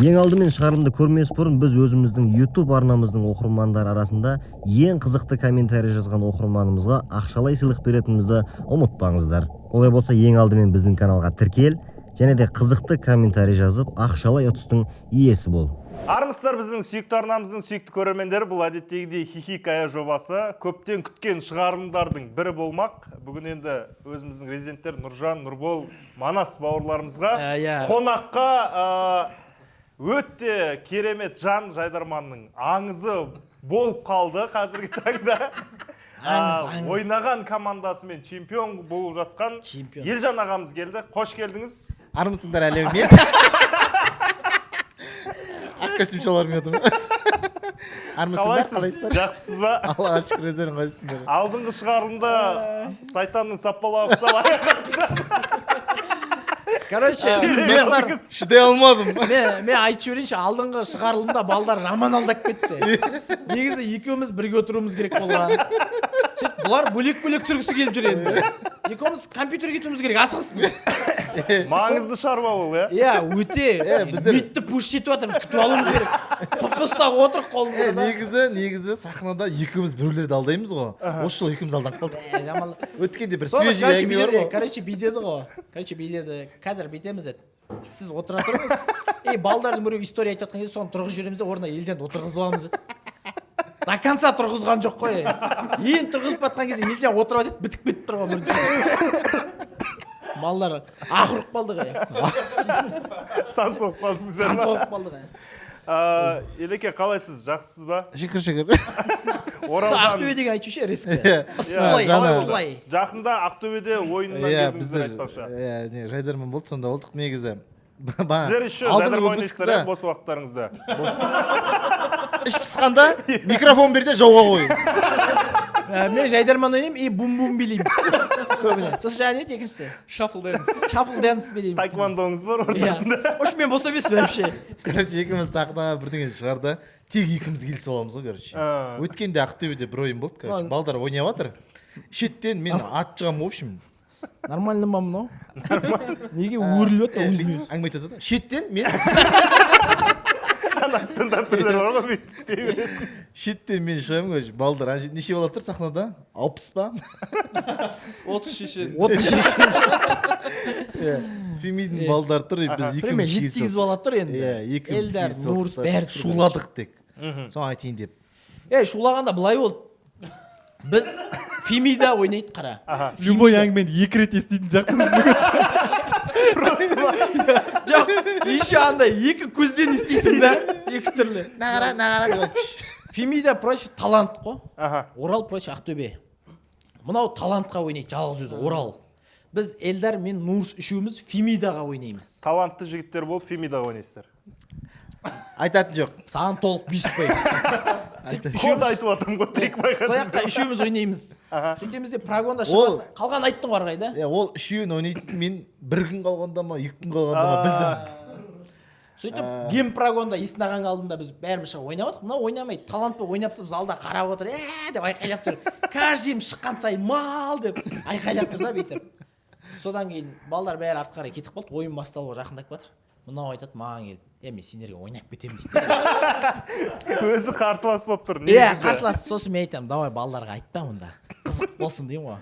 Ең алдымен, шығарылымды көрмес бұрын біз өзіміздің YouTube арнамыздың оқырмандары арасында ең қызықты комментарий жазған оқырманымызға ақшалай сыйлық беретінімізді ұмытпаңыздар. Олай болса, ең алдымен біздің каналға тіркел және де қызықты комментарий жазып, ақшалай ұтыстың иесі бол. Армысыздар, біздің сүйікті арнамыздың сүйікті көрермендері! Бұл әдеттегідей «Хихикая» жобасы. Көптен күткен шығарылымдардың бірі болмақ. Бүгін енді өзіміздің резиденттер Нұржан, Нұрбол, Манас бауырларымызға Иә. қонаққа өте керемет жан, жайдарманның аңызы болып қалды қазіргі таңда. Аңыз, аңыз. Ойнаған командасымен чемпион болып жатқан Чемпион. Елжан ағамыз келді. Қош келдіңіз! Армысыңдар, әлеумет! Ақ костюм шалбармен отырмын. Армысыңдар, қалайсыздар? Жақсысыз ба? Аллаға шүкір, өздерің қалайсыңдар? Алдыңғы шығарылымда сайтанның сапалағы ұқсап аяқ астынан Короче, достар, Шыдай алмадым. мен айтып жіберейінші, алдыңғы шығарылымда балдар жаман алдап кетті. Негізі екеуміз бірге отыруымыз керек болған. Сөйтіп бұлар бөлек бөлек түсіргісі келіп жүр енді. Екеуміз компьютерге кетуіміз керек, асығыспыз. Маңызды шаруа ол, иә. Иә, өте. Біздер- Митті пуш етіп жатырмыз, күтіп алуымыз керек. Пп отырық қолымызда. Негізі сахнада екеуміз біреулерді алдаймыз ғой. Осы жолы екеуміз алданып қалдық. Ә, жаман. Өткенде бір Соны, свежий короче, әңгіме бар бүйтеді, ғой. Короче, бүйтеді ғой. Короче, бүйтеді. Қазір бүйтеміз деді. Сіз отыра тұрыңыз. И балдардың біреу история айтып жатқан кезде соны тұрғызып жібереміз де, орнына Елжанды отырғызып аламыз деді. До конца тұрғызған жоқ қой. Ең тұрғызып жатқан кезде Елжан отырып алады, бітіп кетіп тұр ғой бірінші. Балалар ах ұрып қалды ғой. Сан соғып қалдыңыздар Сан ма? соғып қалды ғой. Елеке, қалайсыз, жақсысыз ба? Шүкір, шүкір. Оралдан Ақтөбе деген айтып резко. Иә, Ыстылай, жаңа- ыстылай. Жақында Ақтөбеде ойыннан келдіңіздер Біздер айтпақшы. Иә, не, жайдарман болды, сонда болдық негізі. Сіздер еще Алдыңғы жайдарман ойнайсыздар, выпускта иә, бос уақыттарыңызда? Іш пысқанда микрофон бер де, жауға қой. Мен жайдарман ойнаймын и бум бум билеймін көбіне. Сосын жаңа не еді екіншісі? Shuffle dance. Shuffle dance билеймін. Таэквондоңыз бар Иә. ортасында. В общем, мен бос емеспін вообще. Короче, екеуміз сахнаға бірдеңе шығарды, тек екеуміз келісіп аламыз ғой, короче. Өткенде Ақтөбеде бір ойын болды, короче. Ладно. Балдар ойнап жатыр, шеттен мен атып шығамын, в общем. Нормально ма мынау? Неге өріліп жатыр өзін Бүйтіп өзі? әңгіме айтып жатыр да, шеттен мен Ана стендаперлер бар ғой, бүйтіп істей беретін. Шеттен мен шығамын, короче. Балдар ана жерде неше бала тұр сахнада, 60 па? 30 шешен. 30. Иә, Фемидің балдары тұр, и біз Примерно екеуміз 7-8 келісіп бала тұр енді. Иә, екеуміз Эльдар, келісіп Нурс, алдық та, бәрі тұр. шуладық тек. Соны айтайын деп. Ей, шулағанда былай болды. Біз Фемида ойнайды, қара. Любой әңгімені екі рет еститін сияқтымыз бүгін. Жоқ, еще андай екі көзден естисің да, екі түрлі. Нағара, нағара деп айтып. Фемида против Талант қой. Орал против Ақтөбе. Мынау Талантқа ойнайды жалғыз өзі, Орал. Біз Эльдар мен Нурс үшеуміз Фемидаға ойнаймыз. Талантты жігіттер болып Фемидаға ойнайсыздар. Айтатын жоқ. Саған толық бес қой. Код айтып жатырмын ғой, тек Сол байқадыңыз. жаққа үшеуміз ойнаймыз. Сөйтеміз де, прогонда Ол- шығады. Қалған айттың ғой ары қарай да. Иә, ол үшеуін ойнайтын мен бір күн қалғанда ма, 2 күн қалғанда ма, білдім. Сөйтіп гемпрогонда Есін ағаның алдында біз бәріміз шығып ойнап жатырмық. Мынау ойнамайды, Талант болып ойнап тұрып, залда қарап отыр, е деп айқайлап тұр. Каждый шыққан сайын мал деп айқайлап тұр да бүйтіп. Содан кейін балдар бәрі артқа қарай кетіп қалды, ойын басталуға жақындап жатыр. Мынау айтады маған келіп: «Е, мен сендерге ойнап кетемін», — дейді. Өзі қарсылас болып тұр Иә, негізі. қарсылас. Сосын мен айтамын: «Давай, балдарға айтпа онда, қызық болсын», — деймін ғой.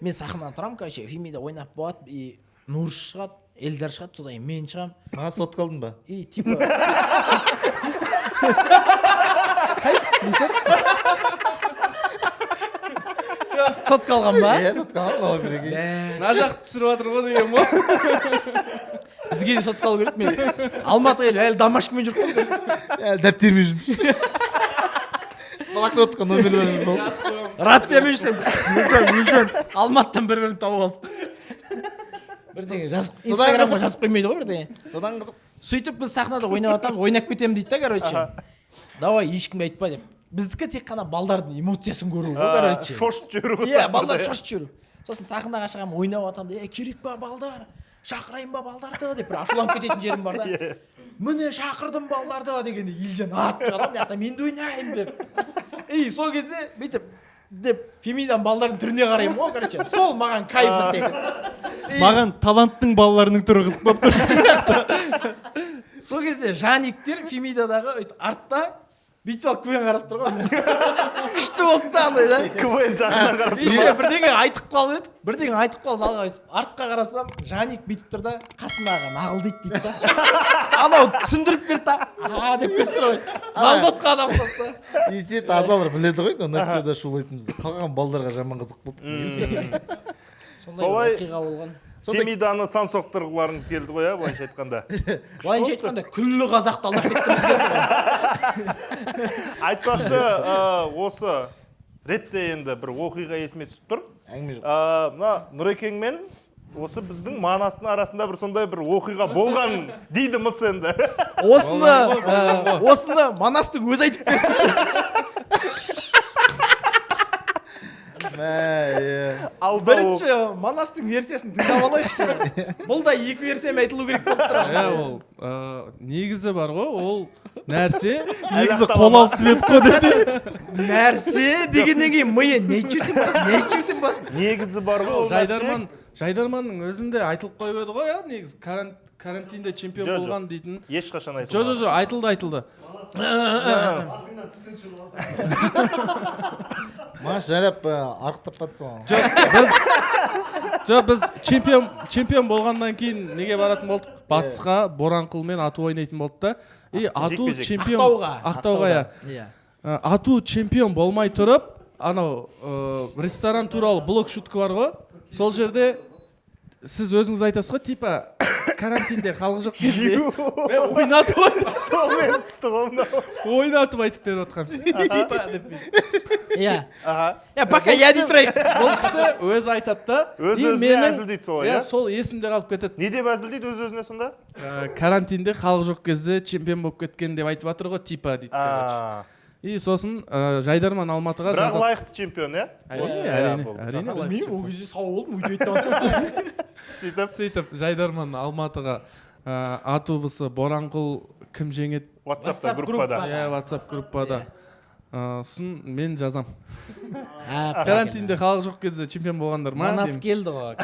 Мен сахнадан тұрамын, короче, Фемида ойнап болады, и Нурс шығады, Эльдар шығады, содан кейін мен шығамын. Маған сотка алдың ба? И типа қайсысы, не сотка алған ба? Иә, сотка алдым, ала берейін. Мә, Мына жақты түсіріп жатыр ғой деген ғой. Бізге де сотка алу керек. Мен Алматыға келіп әлі домашкамен жүріп қой. Әлі дәптермен жүрмін, блокнотқа номерлер жазып алдым. Жазып қойғанбыз. Рациямен жүрсем, Нұржан, Нұржан Алматыдан бір бірін тауып алып, бірдеңе жазып, Содан Инстаграмға қызық. жазып қоймайды ғой бірдеңе. Содан қызық. Сөйтіп біз сахнада ойнап жатамыз. «Ойнап кетемін», — дейді да, короче. «Давай, ешкімге айтпа», — деп. Біздікі тек қана балдардың эмоциясын көру ғой, короче. Шошытып жіберу ғой Иә, сахнада, балдар иә. шошытып жіберу. Сосын сахнаға шығамын, ойнап жатамын. «Е, керек па, балдар, шақырайын ба балдарды?» — деп бір ашуланып кететін жерім бар да. «Міне, шақырдым балдарды», — дегенде Елжан атып шығады ғой мына жақта, «Мен де ойнаймын», — деп. И сол кезде бүйтіп деп Фемиданың балдардың түріне қараймын ғой, короче, сол маған кайфы тек. Маған Таланттың балаларының түрі қызық болып тұр. Сол кезде Жаниктер Фемидадағы өйтіп артта бүйтіп алып КВН қарап тұр ғой. Күшті болды да андай да. КВН жағынан қарап. Еще бірдеңе айтып қалып едік, бірдеңе айтып қалып залға өйтіп артқа қарасам, Жаник бүйтіп тұр да, қасындағы нағылдиды дейді да. Анау түсіндіріп берді да, а деп кетіп тұр ғой. Звондатқан адам ұқсап та. Есет азалар біледі ғой, Начода шулайтынымызды. Қалған балдарға жаман қызық болды негізі. Сондай Солай- оқиға болған. Сондай- Фемиданы сан соқтырғыларыңыз келді ғой, иә, былайша айтқанда. Былайынша айтқанда, күллі қазақты алдап кеттіміз келді ғой. Айтпақшы, осы ретте енді бір оқиға есіме түсіп тұр. Әңгіме жоқ. Мына Нұрекең мен осы біздің Манастың арасында бір сондай бір оқиға болған дейді мыс енді. Осыны Манастың өзі айтып берсінші. Мә, иә. Алдау. Бірінші Манастың версиясын тыңдап алайықшы. Бұл да екі версиямен айтылу керек болып тұр. Иә, ол негізі бар ғой, ол нәрсе. Негізі қол алысып едік қой десе. Нәрсе дегеннен кейін миы не айтып болады, не айтып болады. Негізі бар ғой, ол нәрсе. Жайдарманның өзінде айтылып қойып еді ғой, иә, негізі карантинде чемпион Жоқ, жоқ. болған дейтін. Ешқашан айтылмады. Жоқ, жоқ, жоқ, айтылды, айтылды. Маған жайлап арықтап батса ғой. Жоқ, біз чемпион болғаннан кейін неге баратын болдық? Батысқа Боранқұлмен ату ойнайтын болды да. И ату Жекпе-жек. чемпион Ақтауға. Ақтауға, иә. Иә. Ату чемпион болмай тұрып, анау ресторан туралы блог шутка бар ғой. Сол жерде сіз өзіңіз айтасыз ғой, типа карантинде халық жоқ кезде. Мен ойнатып айтып, Сонымен түсті ғой мынау. ойнатып айтып беріп жатқанмын. Типа деп мен. Иә. Аха. Иә, пока я дей тұрайық. Бұл кісі өзі айтады да. Өз и өзіне әзілдейді солай, иә, иә? сол есімде қалып кетеді. Не деп әзілдейді өз өзіне сонда? Карантинде халық жоқ кезде чемпион болып кеткен деп айтып жатыр ғой, типа дейді, короче. И сосын Жайдарман Алматыға Бірақ жазады. лайықты чемпион, иә? Әрине, Иә, әрине, болды. әрине лайықты Білмеймін, ол чемпион. кезде сау болдым, өйтіп айтқан сияқтымын. Сөйтіп Сөйтіп Жайдарман Алматыға ату вс Боранқұл кім жеңеді? WhatsApp-та WhatsApp группада. группада. Иә, WhatsApp группада. Сосын мен жазам. Ә, Карантинде халық жоқ кезде чемпион болғандар ма? Манас деймін. келді ғой.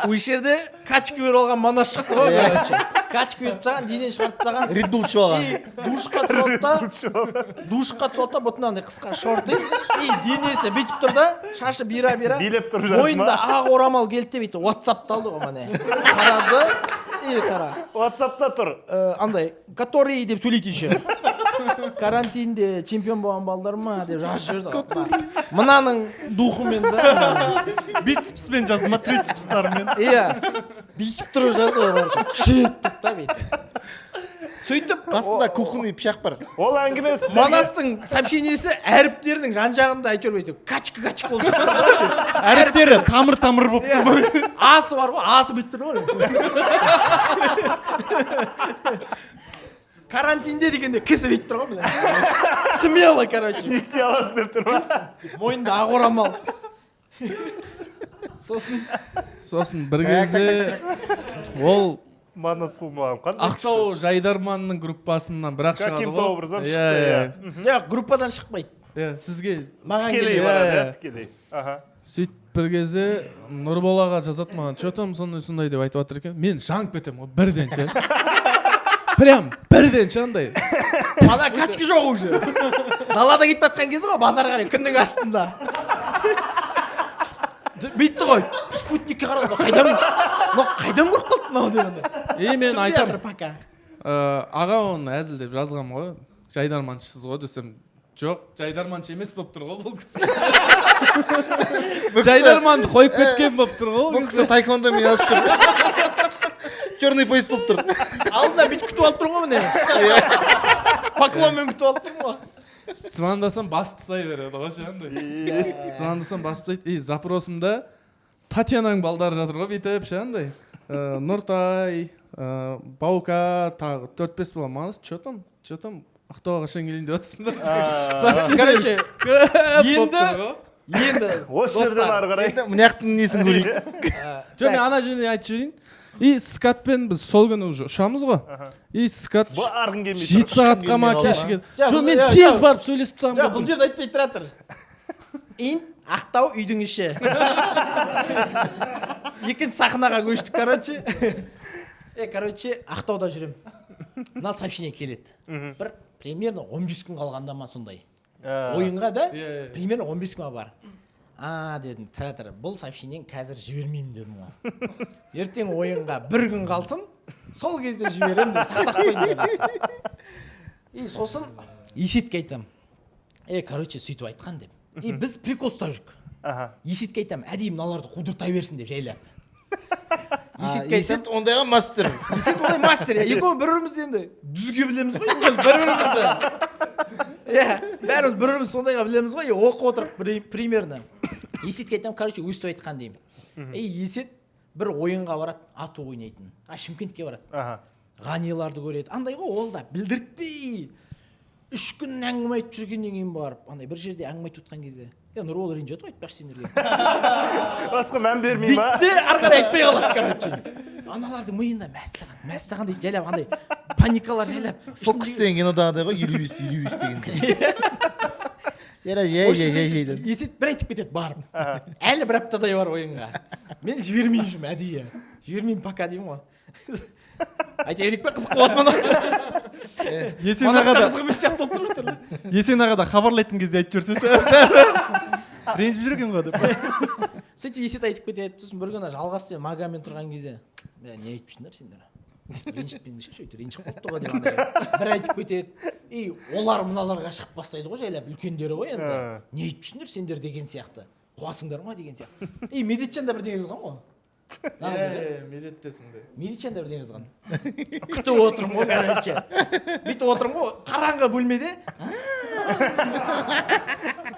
Осы жерде качка беріп алған Манас шықты ғой, короче. Качка беріп тастаған, денені шығарып тастаған. Red Bull ішіп алған. И душқа түсіп алды да, душқа түсіп алды да, бұтына андай қысқа шорты, и денесі бүйтіп тұр да, шашы бұйра-бұйра. Билеп тұрып жатыр ма? Мойнында ақ орамал келді де бүйтіп WhatsApp-ты алды ғой міне. Қарады, и қара. WhatsApp-та тұр. Андай, который деп сөйлейді еще. Карантинде чемпион болған балдар ма деп жазып жіберді ғой. Мынаның духымен да. Мынаның. Бицепспен жазды ма, трицепстарымен. Иә. Бүйтіп тұрып жазды ғой, короче. Күшейіп тұрды да бүйтіп. Сөйтіп Қасында кухонный пышақ бар. Ол әңгіме сіздерге- Манастың сообщениесі әріптерінің жан жағында әйтеуір бүйтіп качка качка болып шықты короче. Әріптері тамыр-тамыр болып тұр ғой. Асы бар ғой, асы бүйтіп тұр ғой. Карантинде дегенде кісі бүйтіп тұр ғой міне. Смело, короче. Не істей аласың деп тұр ма? Мойнында ақ орамал. Сосын Сосын бір кезде ол Манас бұл маған қандай Ақтау Жайдарманның группасынан бірақ шығады ғой. Каким-то образом Иә, шықты, иә. иә. Жоқ, группадан шықпайды. Иә, сізге Маған Тікелей келеді. барады, Иә, иә, иә. тікелей. Аха. Сөйтіп бір кезде Нұрбол аға жазады маған, че там сондай сондай деп айтып жатыр екен. Мен жанып кетемін ғой бірден ше. Прям бірден ше андай. Ана качка жоқ уже. Далада кетіп жатқан кезі ғой, базарға қарай күннің астында. Бүйтті ғой, спутникке қарап, қайдан, мынау қайдан көріп қалды мынау деп андай. И мен Түсінбей айтамын, жатыр пока. Аға оны әзілдеп жазғанмын ғой, жайдарманшысыз ғой десем, жоқ, жайдарманшы емес болып тұр ғой бұл кісі. Бұл кісі- Жайдарманды қойып кеткен болып тұр ғой. Бұл кісі таэквондомен жазып жүр. Черный пояс болып тұр. Алдына бүйтіп күтіп алып тұрмын ғой міне. Поклонмен күтіп алып тұрмын ғой. Звондасам басып тастай береді ғой ше андай. Звондасам басып тастайды. И запросымда Татьянаның балдары жатыр ғой бүйтіп ше андай. Нұртай, Баука, тағы 4-5 бала. Манас, че там? Че там? Ақтауға қашан келейін деп жатсыңдар? Короче, Көп енді- болып тұр ғой. енді Осы жерден достар, ары қарай. Енді мына жақтың несін көрейік. Жоқ, мен ана жеріне айтып жіберейін. И скатпен біз сол күні уже ұшамыз ғой. И скат Барғың келмей жеті тұр. сағатқа ма келмей қалды кешігеді. Жа, Жоқ, бұл- мен иә, тез жа. барып сөйлесіп тастағым Жоқ, бұл келіп тұр. жерде айтпай тұра тұр. Ин Ақтау үйдің іші. Екінші сахнаға көштік, короче. Короче, Ақтауда жүремін, мына сообщение келеді бір примерно 15 күн қалғанда ма, сондай ойынға да. Иә, иә, иә. Примерно 15 күн бар. А, дедім, тұра тұр, бұл сообщениені қазір жібермеймін дедім ғой, ертең ойынға бір күн қалсын, сол кезде жіберемін деп сақтап қойдым, короче. И сосын Есетке айтамын: «Е, короче, сөйтіп айтқан», — деп. И біз прикол ұстап жүрік. Есетке айтамын: «Әдейі мыналарды қудырта берсін», — деп жайлап. Есетке айтамын. Есет ондайға мастер. Есет ондай мастер, иә. Екеуміз бір бірімізді енді жүзге білеміз ғой, екеуміз бір бірімізді, иә, бәріміз бір бірімізді сондайға білеміз ғой. И оқып отырық примерно. Есетке айтамын: «Короче, өстіп айтқан», — деймін. И Есет бір ойынға барады, ату ойнайтын, а, Шымкентке барады. Ғаниларды көреді андай ғой. Ол да білдіртпей 3 күн әңгіме айтып жүргеннен кейін барып, андай бір жерде әңгіме айтып отқан кезде: «Е, Нұрбол ренжіп отыр ғой, айтпақшы сендерге», Басқа мән бермей ма? дейді де, ары қарай айтпай қалады. Короче, аналардың миында «мәссаған, мәссаған» дейді жайлап, андай паникалар жайлап. «Фокус» деген кинодағыдай ғой, 55, 55 деген. Жай жай жай жай жай. Есет бір айтып кетеді барып. Әлі бір аптадай бар ойынға, мен жібермей жүрмін, әдейі жібермеймін пока деймін ғой. Айта берейік па, қызық болады мынау. Есен аға Манасқа да қызық емес сияқты болып тұр бір. Есен аға да хабарлайтын кезде айтып жіберсеші, ренжіп жүр екен ғой деп. Сөйтіп Есет айтып кетеді. Сосын бір күні Жалғас пен Магамен тұрған кезде: «Мә, не айтып жүрсіңдер сендер, ренжітпеңдерші, сөйтіп ренжіп қалыпты ғой», — деп андай бір айтып кетеді. И олар мыналарға шығып бастайды ғой жайлап, үлкендері ғой енді. «Не айтып жүрсіңдер сендер» деген сияқты, «қуасыңдар ма» деген сияқты. И Медетжан да бірдеңе жазған ғой. Иә, иә, Медет те сондай. Медетжан да бірдеңе жазған. Күтіп отырмын ғой, короче, бүйтіп отырмын ғой қараңғы бөлмеде,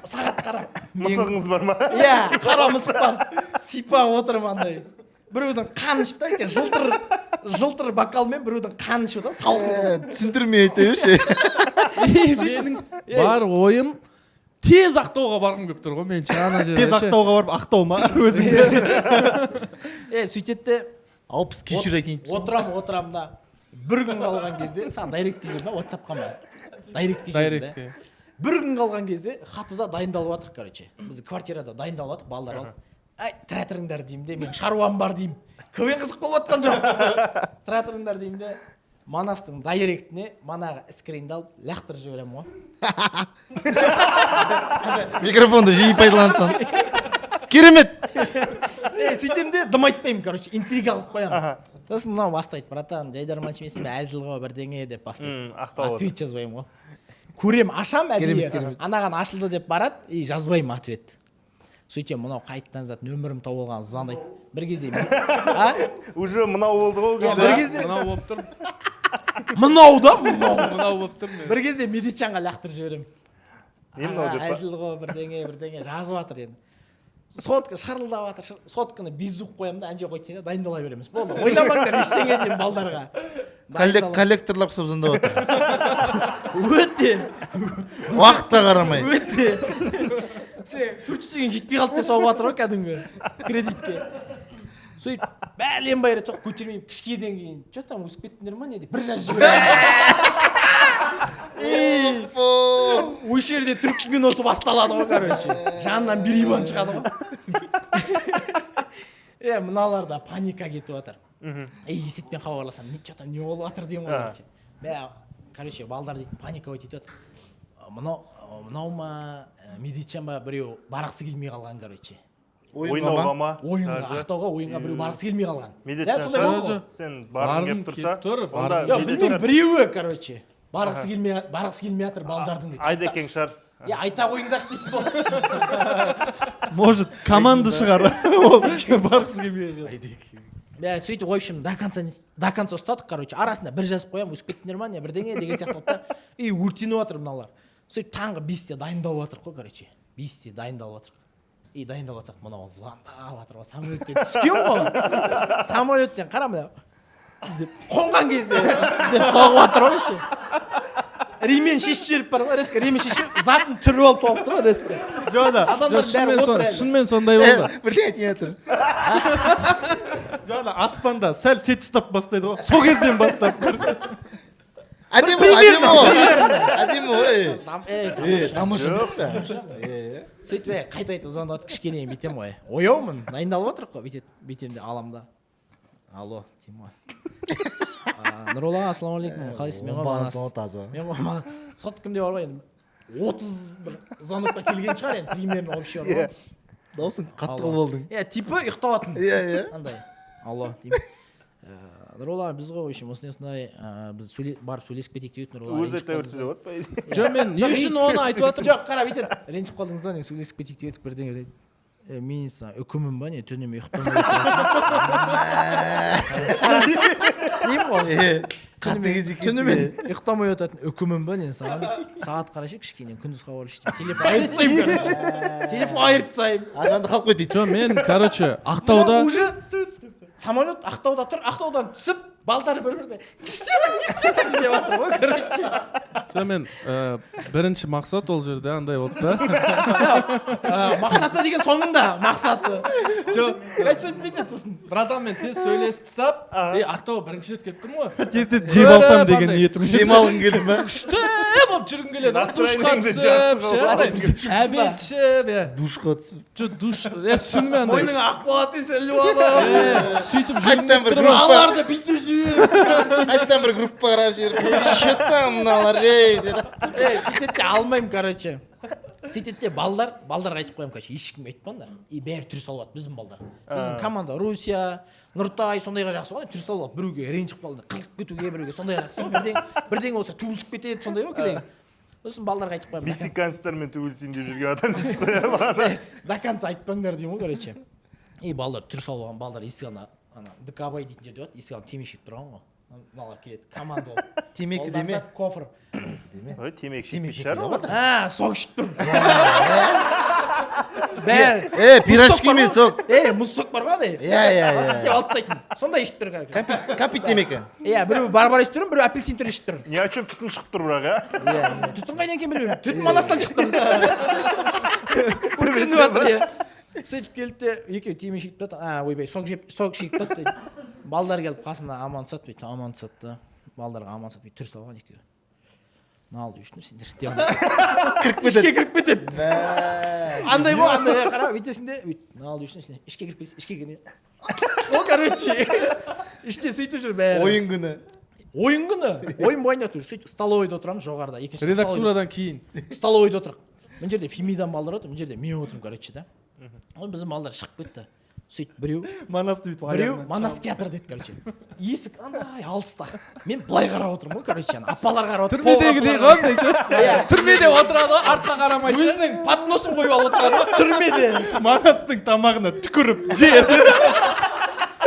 сағат қарап. Мысығыңыз бар ма? Иә, қара мысық бар, сипап отырмын андай. Біреудің қанын ішіп та екен, жылтыр жылтыр бокалмен біреудің қанын ішіп отыр салқын. Түсіндірмей айта берші. Менің бар ойым тез Ақтауға барғым келіп тұр ғой мен ше, ана жерде Тез ше. Ақтауға барып, ақтау ма өзіңді? Е, сөйтеді де. 60 кешір айтайын. Отырамын, отырамын да, бір күн қалған кезде саған директке жібердім ба, ватсапқа ма, директке жібердім да. Директке. Бір күн қалған кезде хатыда дайындалып жатырық, короче, біз квартирада дайындалып жатырық. Балдар алып: «Ай, тұра тұрыңдар», — деймін де, «менің шаруам бар», — деймін. КВН қызық болып жатқан жоқ. «Тұра тұрыңдар», — деймін де, Манастың директіне манағы скринді алып лақтырып жіберемін ғой. Микрофонды жиі пайдалансаң керемет. Е, сөйтемін де, дым айтпаймын, короче, интрига қылып қоямын. Сосын мынау бастайды: «Братан, жайдарманшы емессің бе, әзіл ғой, бірдеңе», — деп бастайды. Ақтау. Ответ жазбаймын ғой. Көрем, ашам әдейі. Керемет, керемет. Анаған ашылды деп барады и жазбаймын ответ. Сөйтемін, мынау қайтадан жазады, нөмірімді тауып алған, звондайды бір кезде, а. Уже мынау болды ғой ол Иә, кезде. бір кезде. Мынау болып тұр. Мынау да, мынау. Мынау болып тұр мен. Бір кезде Медетжанға лақтырып жіберемін. Не мынау «Аға, деп па? әзіл ғой, бірдеңе бірдеңе жазып жатыр енді, сотка шырылдап жатыр». Сотканы без звук қоямын да, ана жерге қойып тастаймын да, дайындала береміз. «Болды, ойламаңдар ештеңе», — деймін балдарға. Коллекторлар ұқсап звондап жатыр. Өте. Уақытқа қарамай. Өте. «Сен 400 теңге жетпей қалды» деп соғып жатыр ғой кәдімгі кредитке. Сөйтіп бәленбай рет соғып көтермеймін. Кішкенеден кейін: «Че там, өсіп кеттіңдер ма, не?» — деп бір жазып жіберемін. И осы жерде түрік киносы басталады ғой, короче, жанынан бір Иван шығады ғой. Е, мыналарда паника кетіп жатыр. Ей, Есетпен хабарласамын: «Не, че там, не болып жатыр?» — деймін ғой. Короче, мә, короче, балдар дейтін паниковать етіп жатыр. Мынау ма, Медетжан ба, біреу барғысы келмей қалған, короче. Ойнауға ма? Ойынға. Даже? Ақтауға ойынға біреу барғысы келмей қалған. Медетжан Иә, сондай болды ғой. Жоқ. Сен барғың Барғым келіп тұрса, келіп тұр, онда барғым Жоқ, Медетжан- білмеймін, біреуі, короче, барғысы келмей жатыр балдардың дейді. Айдекең шығар. Иә, айта қойыңдаршы дейтін болды. Может, команда шығар ол барғысы келмей қалған. Мә, сөйтіп, в общем, до конца ұстадық, короче. Арасында бір жазып қоямын: «Өсіп кеттіңдер ма, не, бірдеңе» деген сияқты қылып та. И өртеніп жатыр мыналар. Сөйтіп таңғы 5-те дайындалып жатырық қой, короче, 5-те дайындалып жатырық. И дайындалып жатсақ, мынау звондап жатыр ғой, самолеттен түскен ғой, самолеттен. «Қара, мына» деп, қонған кезде деп соғып жатыр ғой. Короче, ремень шешіп жіберіп бар ғой, резко ремень шешіп жіберіп, затын түріп алып соғып тұр ғой резко. Жоқ, ана Адамдар Жоқ, бәрі шынымен отыр әлі. шынымен сондай болды. Бірдеңе айтайын жатыр. Жоқ, ана аспанда сәл сет ұстап бастайды ғой, сол кезден бастап. Әдемі ғой, әдемі ғой, әдемі ғой. Ей, Е, тамаша емес пе? Е. Сөйтіп, е, қайта қайта звондап, кішкене бүйтемін ғой, ояумын, дайындалып отырмық қой. Бүйтеді, бүйтемін де, аламын да. Алло деймін ғой. Нұролла, ассалаумағалейкум, қалайсыз? Мен ғой Оңбаған Манас. Таза. Мен ғой Манас. Соткамде бар ғой енді, 31 звонокқа келген шығар енді, примерно общий бар ғой. Дауысың қатты Алло. қылып алдың. Иә, типа ұйықтап жатырмын. Иә, иә. Андай алло деймін. Нұролла, біз ғой, в общем, осындай осындай, біз барып сөйлесіп кетейік деп едік, Нұролла. Өзі Ренжіп айта берсе қалдыңыз де болады, по идее. Жоқ, мен не үшін оны айтып жатырмын? Жоқ, қара, бүйтеді: ренжіп қалдыңыз ба, не, сөйлесіп кетейік деп едік, бірдеңе дейді. Е, мен саған үкімім ба, не, түнімен ұйықтамай деймін ғой. Е, қатты кез екенсің. Түнімен ұйықтамай отыратын үкімім ба, не, саған? Сағат қарашы кішкене, күндіз хабарласшы деп телефон айырып тастаймын, короче, телефон айырып тастаймын. Ар жағында қалып қойды дейді. Жоқ, мен, короче, Ақтауда Уже самолет Ақтауда тұр, Ақтаудан түсіп, балдар бір біріне не істедің, не істедің деп жатыр ғой, короче. Жоқ, мен бірінші мақсат ол жерде андай болды да. Мақсаты деген соңында мақсаты. Жоқ. Айтса, бүйтеді сосын. Братан, мен тез сөйлесіп тастап, е, Ақтауға бірінші рет келіп тұрмын ғой. Тез тез жеп алсам Көріп деген андай. ниетім. Демалғың келді ма? Күшті болып жүргім келеді ғой, душқа Настроениеңді түсіп жақсы ше, қылып андай аласың. Обед ішіп, иә. Душқа түсіп. Жоқ, душ, иә, шынымен андай. Мойныңа ақ болады десе, іліп алып. Е, сөйтіп жүргім Қайтадан келіп бір тұр ғой. Аларды бүйтіп жіберіп. Қайтадан бір группа қарап жіберіп, че там мыналар, ей деп. Е, сөйтеді де, алмаймын, короче. Сөйтеді де, балдарға айтып қоямын, короче, ешкімге айтпаңдар. И бәрі түр салып алады біздің балдар, біздің команда, Русия, Нұртай, сондайға жақсы ғой түр салып алып, біреуге ренжіп қалды, қырылып кетуге, біреуге сондайға жақсы ғой, бірдеңе бірдеңе болса туысып кетеді, сондай ғой кілең. Сосын балдарға айтып қоямын: Мексиканецтермен төбелесейін деп жүрген адам дейсіз ғой, иә, бағана. До конца айтпаңдар деймін ғой, короче. И балдар түр салып алған, балдар есік алдына, ана ДКБ дейтін жерде болады, есік алдына темекі шегіп тұрған ғой. Мыналар келеді команда болып. Темекі деме. Қолдарында кофр. Деме. Ой, темекі Темекі шекпейтін шығар шекпей олар. А, сок ішіп тұр бәрі. Е, пирожки мен сок. Е, мұз сок бар ғой андай. Иә, иә, иә. Деп алып тастайтын, сондай ішіп тұр, короче. Кәмпит, кәмпит темекі. Иә, біреу барбарис тұр, біреу апельсин түрі ішіп тұр. Ни о чем, түтін шығып тұр бірақ, иә. Иә, түтін қайдан екенін білмеймін, түтін Манастан шығып тұр, өртеніп жатыр, иә. Сөйтіп келді де, екеуі темекі шегіп тұрады, а, ойбай, сок жеп, сок шегіп тұрады дейді. Балдар келіп қасына амандасады, бүйтіп амандасады да, балдарға амандасады, бүйтіп түр салған екеуі. Мынау үшін сендер деп Кіріп ішке кетеді. Кіріп кетеді. Андай ғой, андай, қара, бүйтесің де, бүйтіп мынау үшін сендер ішке кіріп кетесің, ішке кіргенде ол, короче, іште сөйтіп жүр бәрі. Ойын күні. Ойын күні, ойын бойында тұр. Сөйтіп столовойда отырамыз жоғарыда, екінші Редактурадан кейін. Столовойда отырық. Мына жерде Фемидан балдар отыр, мына жерде мен отырмын, короче, да. Ол біздің балдар шығып кетті. Сөйтіп біреу Манасты бүйтіп біреу аяғынан. Манас келатыр деді, короче. Есік андай алыста, мен былай қарап отырмын ғой, короче, ана апалар қарап отыр. Түрмедегідей ғой андай ше. Түрмеде отырады ғой, артқа қарамай ше. Өзінің подносын қойып алып отырады ғой түрмеде. Манастың тамағына түкіріп жеді.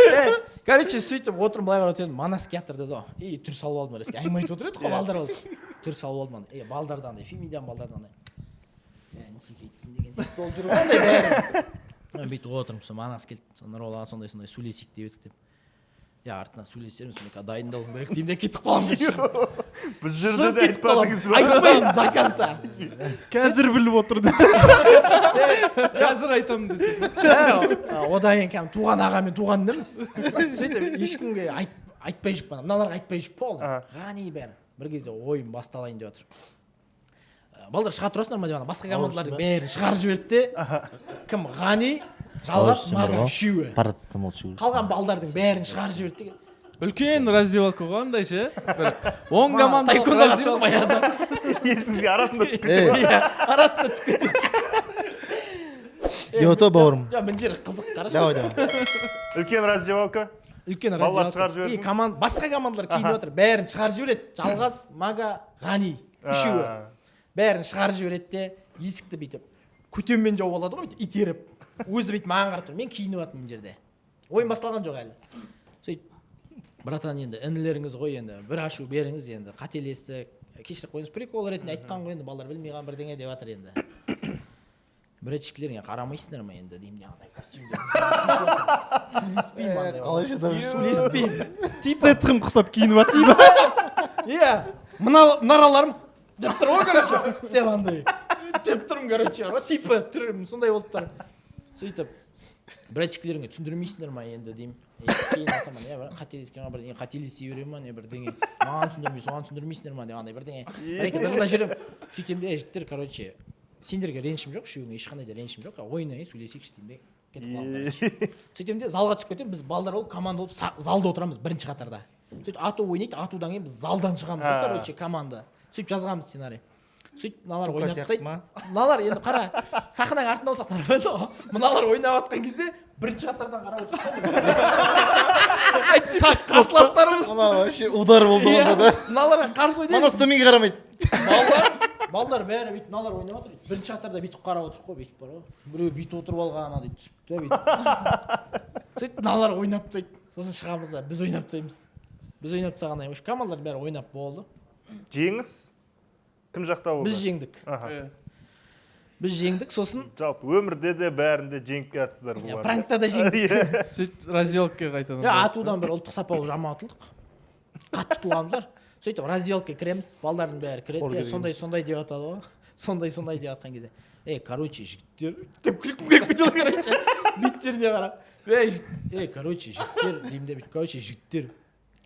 Е, короче, сөйтіп отырмын, былай қарап отырмын, Манас келатыр деді ғой. И түр салып алдым, резко әңгіме айтып отыр едік қой, балдар болып түр салып алдым андай. Е, балдар да андай, Фемидан балдар да андай, е, неге кеттің деген сияқты болып жүр ғой андай бәрі. Мен бүйтіп отырмын, сол Манас келді. Сол Нұролла, сондай сондай, сөйлесейік деп едік деп. Иә, артынан сөйлесерміз, мен қазір дайындалуым керек деймін де, кетіп қаламын. Бұл жерде Шығып де кетіп қаламын, айтпадыңыз ба? айтпаймын до конца. Қазір біліп отыр десе. Қазір айтамын десе. Ә, одан кейін кәдімгі туған аға мен туған ініміз. Сөйтіп ешкімге айтпай жүріп, мыналарға айтпай жүріп, полный Ғани, бәрі. Бір кезде ойын басталайын деп жатыр. Балдар, шыға тұрасыңдар ма деп, ана басқа командалардың бәрін шығарып жіберді де, кім, Ғани, Жалғас, Мага, үшеуі. Парацетамол ішу. Қалған балдардың бәрін шығарып жіберді де. Үлкен раздевалка ғой андай ше. Бір оң команда. Таеквондоға қатыса алмай. Есіңізге арасында түсіп Е, кетті ма? Иә, арасында түсіп кетті. Деп бауырым. Жоқ, мына жері қызық, қарашы. Давай, давай. Үлкен раздевалка. Үлкен Балалар раздевалка. шығарып жібердіңіз? И команда, басқа командалар киініп отыр, бәрін шығарып жібереді. Жалғас, Мага, Ғани үшеуі. Бәрін шығарып жібереді де, есікті бүйтіп көтенмен жауып алады ғой, бүйтіп итеріп. Өзі бүйтіп маған қарап тұр, мен киініп жатырмын мына жерде, ойын басталған жоқ әлі. Сөйтіп: братан, енді інілеріңіз ғой, енді бір ашу беріңіз, енді қателестік, кешіріп қойыңыз, прикол ретінде айтқан ғой, енді балалар білмей қалған бірдеңе деп жатыр. Енді братчиклеріңе қарамайсыңдар ма енді деймін де, андай костюмде сөйлеспеймін андай. Қалай шыдап жүрсің? Сөйлеспеймін типа. Стэтхэм құсап киініп жатсыз ба? Иә, мына мыналарым деп тұр ғой, короче, деп андай деп тұрмын, короче, типа түрім сондай болып тұр. Сөйтіп: братчиклеріңе түсіндірмейсіңдер ма енді деймін. Е, кейін айтамын, иә, бір қателескен ғой, бірдеңе, қателесе бере ма, не, бірдеңе, маған түсіндірмей соған түсіндірмейсіңдер ма деп, андай бірдеңе, бір екі дырылдап жүремін. Сөйтемін де: жігіттер, короче, сендерге ренішім жоқ, үшеуіңе ешқандай да ренішім жоқ, ойнайын, сөйлесейікші деймін де. Кетіп қаламын, короче. Сөйтемін де, залға түсіп кетемін. Біз балдар болып, команда болып залда отырамыз бірінші қатарда. Сөйтіп ату ойнайды, атудан кейін біз залдан шығамыз ғой, короче, команда. Сөйтіп жазғанбыз сценарий. Сөйтіп мыналар Тука ойнап сияқты тастайды. ма? Мыналар енді қара, сахнаның артында болсақ нормально ғой. Мыналар ойнап жатқан кезде бірінші қатардан қарап отырмыз. Әйтпесе қарсыластарымыз. Мына вообще удар болды Иә, онда да. Мыналарға қарсы ойнаймыз. Манас төменге қарамайды. Балдар бәрі бүйтіп, мыналар ойнап жатыр, бірінші қатарда бүйтіп қарап отырық қой, бүйтіп бар ғой. Біреу бүйтіп отырып алған, анандай түсіп та бүйтіп. Сөйтіп мыналар ойнап тастайды. Сосын шығамыз да, біз ойнап тастаймыз. Біз ойнап тастағаннан кейін командалар бәрі ойнап болды. Жеңіс кім жақта болды? Біз жеңдік. Аха. Біз жеңдік, сосын Жалпы өмірде де бәрінде жеңіп келатсыздар иә, бұлар. Пранкта да жеңдік. Иә. Сөйтіп разделкаға қайтадан. Иә, атудан бір ұлттық сапа болып жаман ұтылдық. Қатты ұтылғанбыз бар. Сөйтіп разделкаға кіреміз, балдардың бәрі кіреді. Қор Е, керек. Сондай сондай деп жатады ғой. Сондай сондай деп жатқан кезде. Ей, короче, жігіттер деп күлкім келіп кетеді ғой, короче. Беттеріне қарап. Ей, ей, короче, жігіттер деймін де, бүйтіп, короче, жігіттер.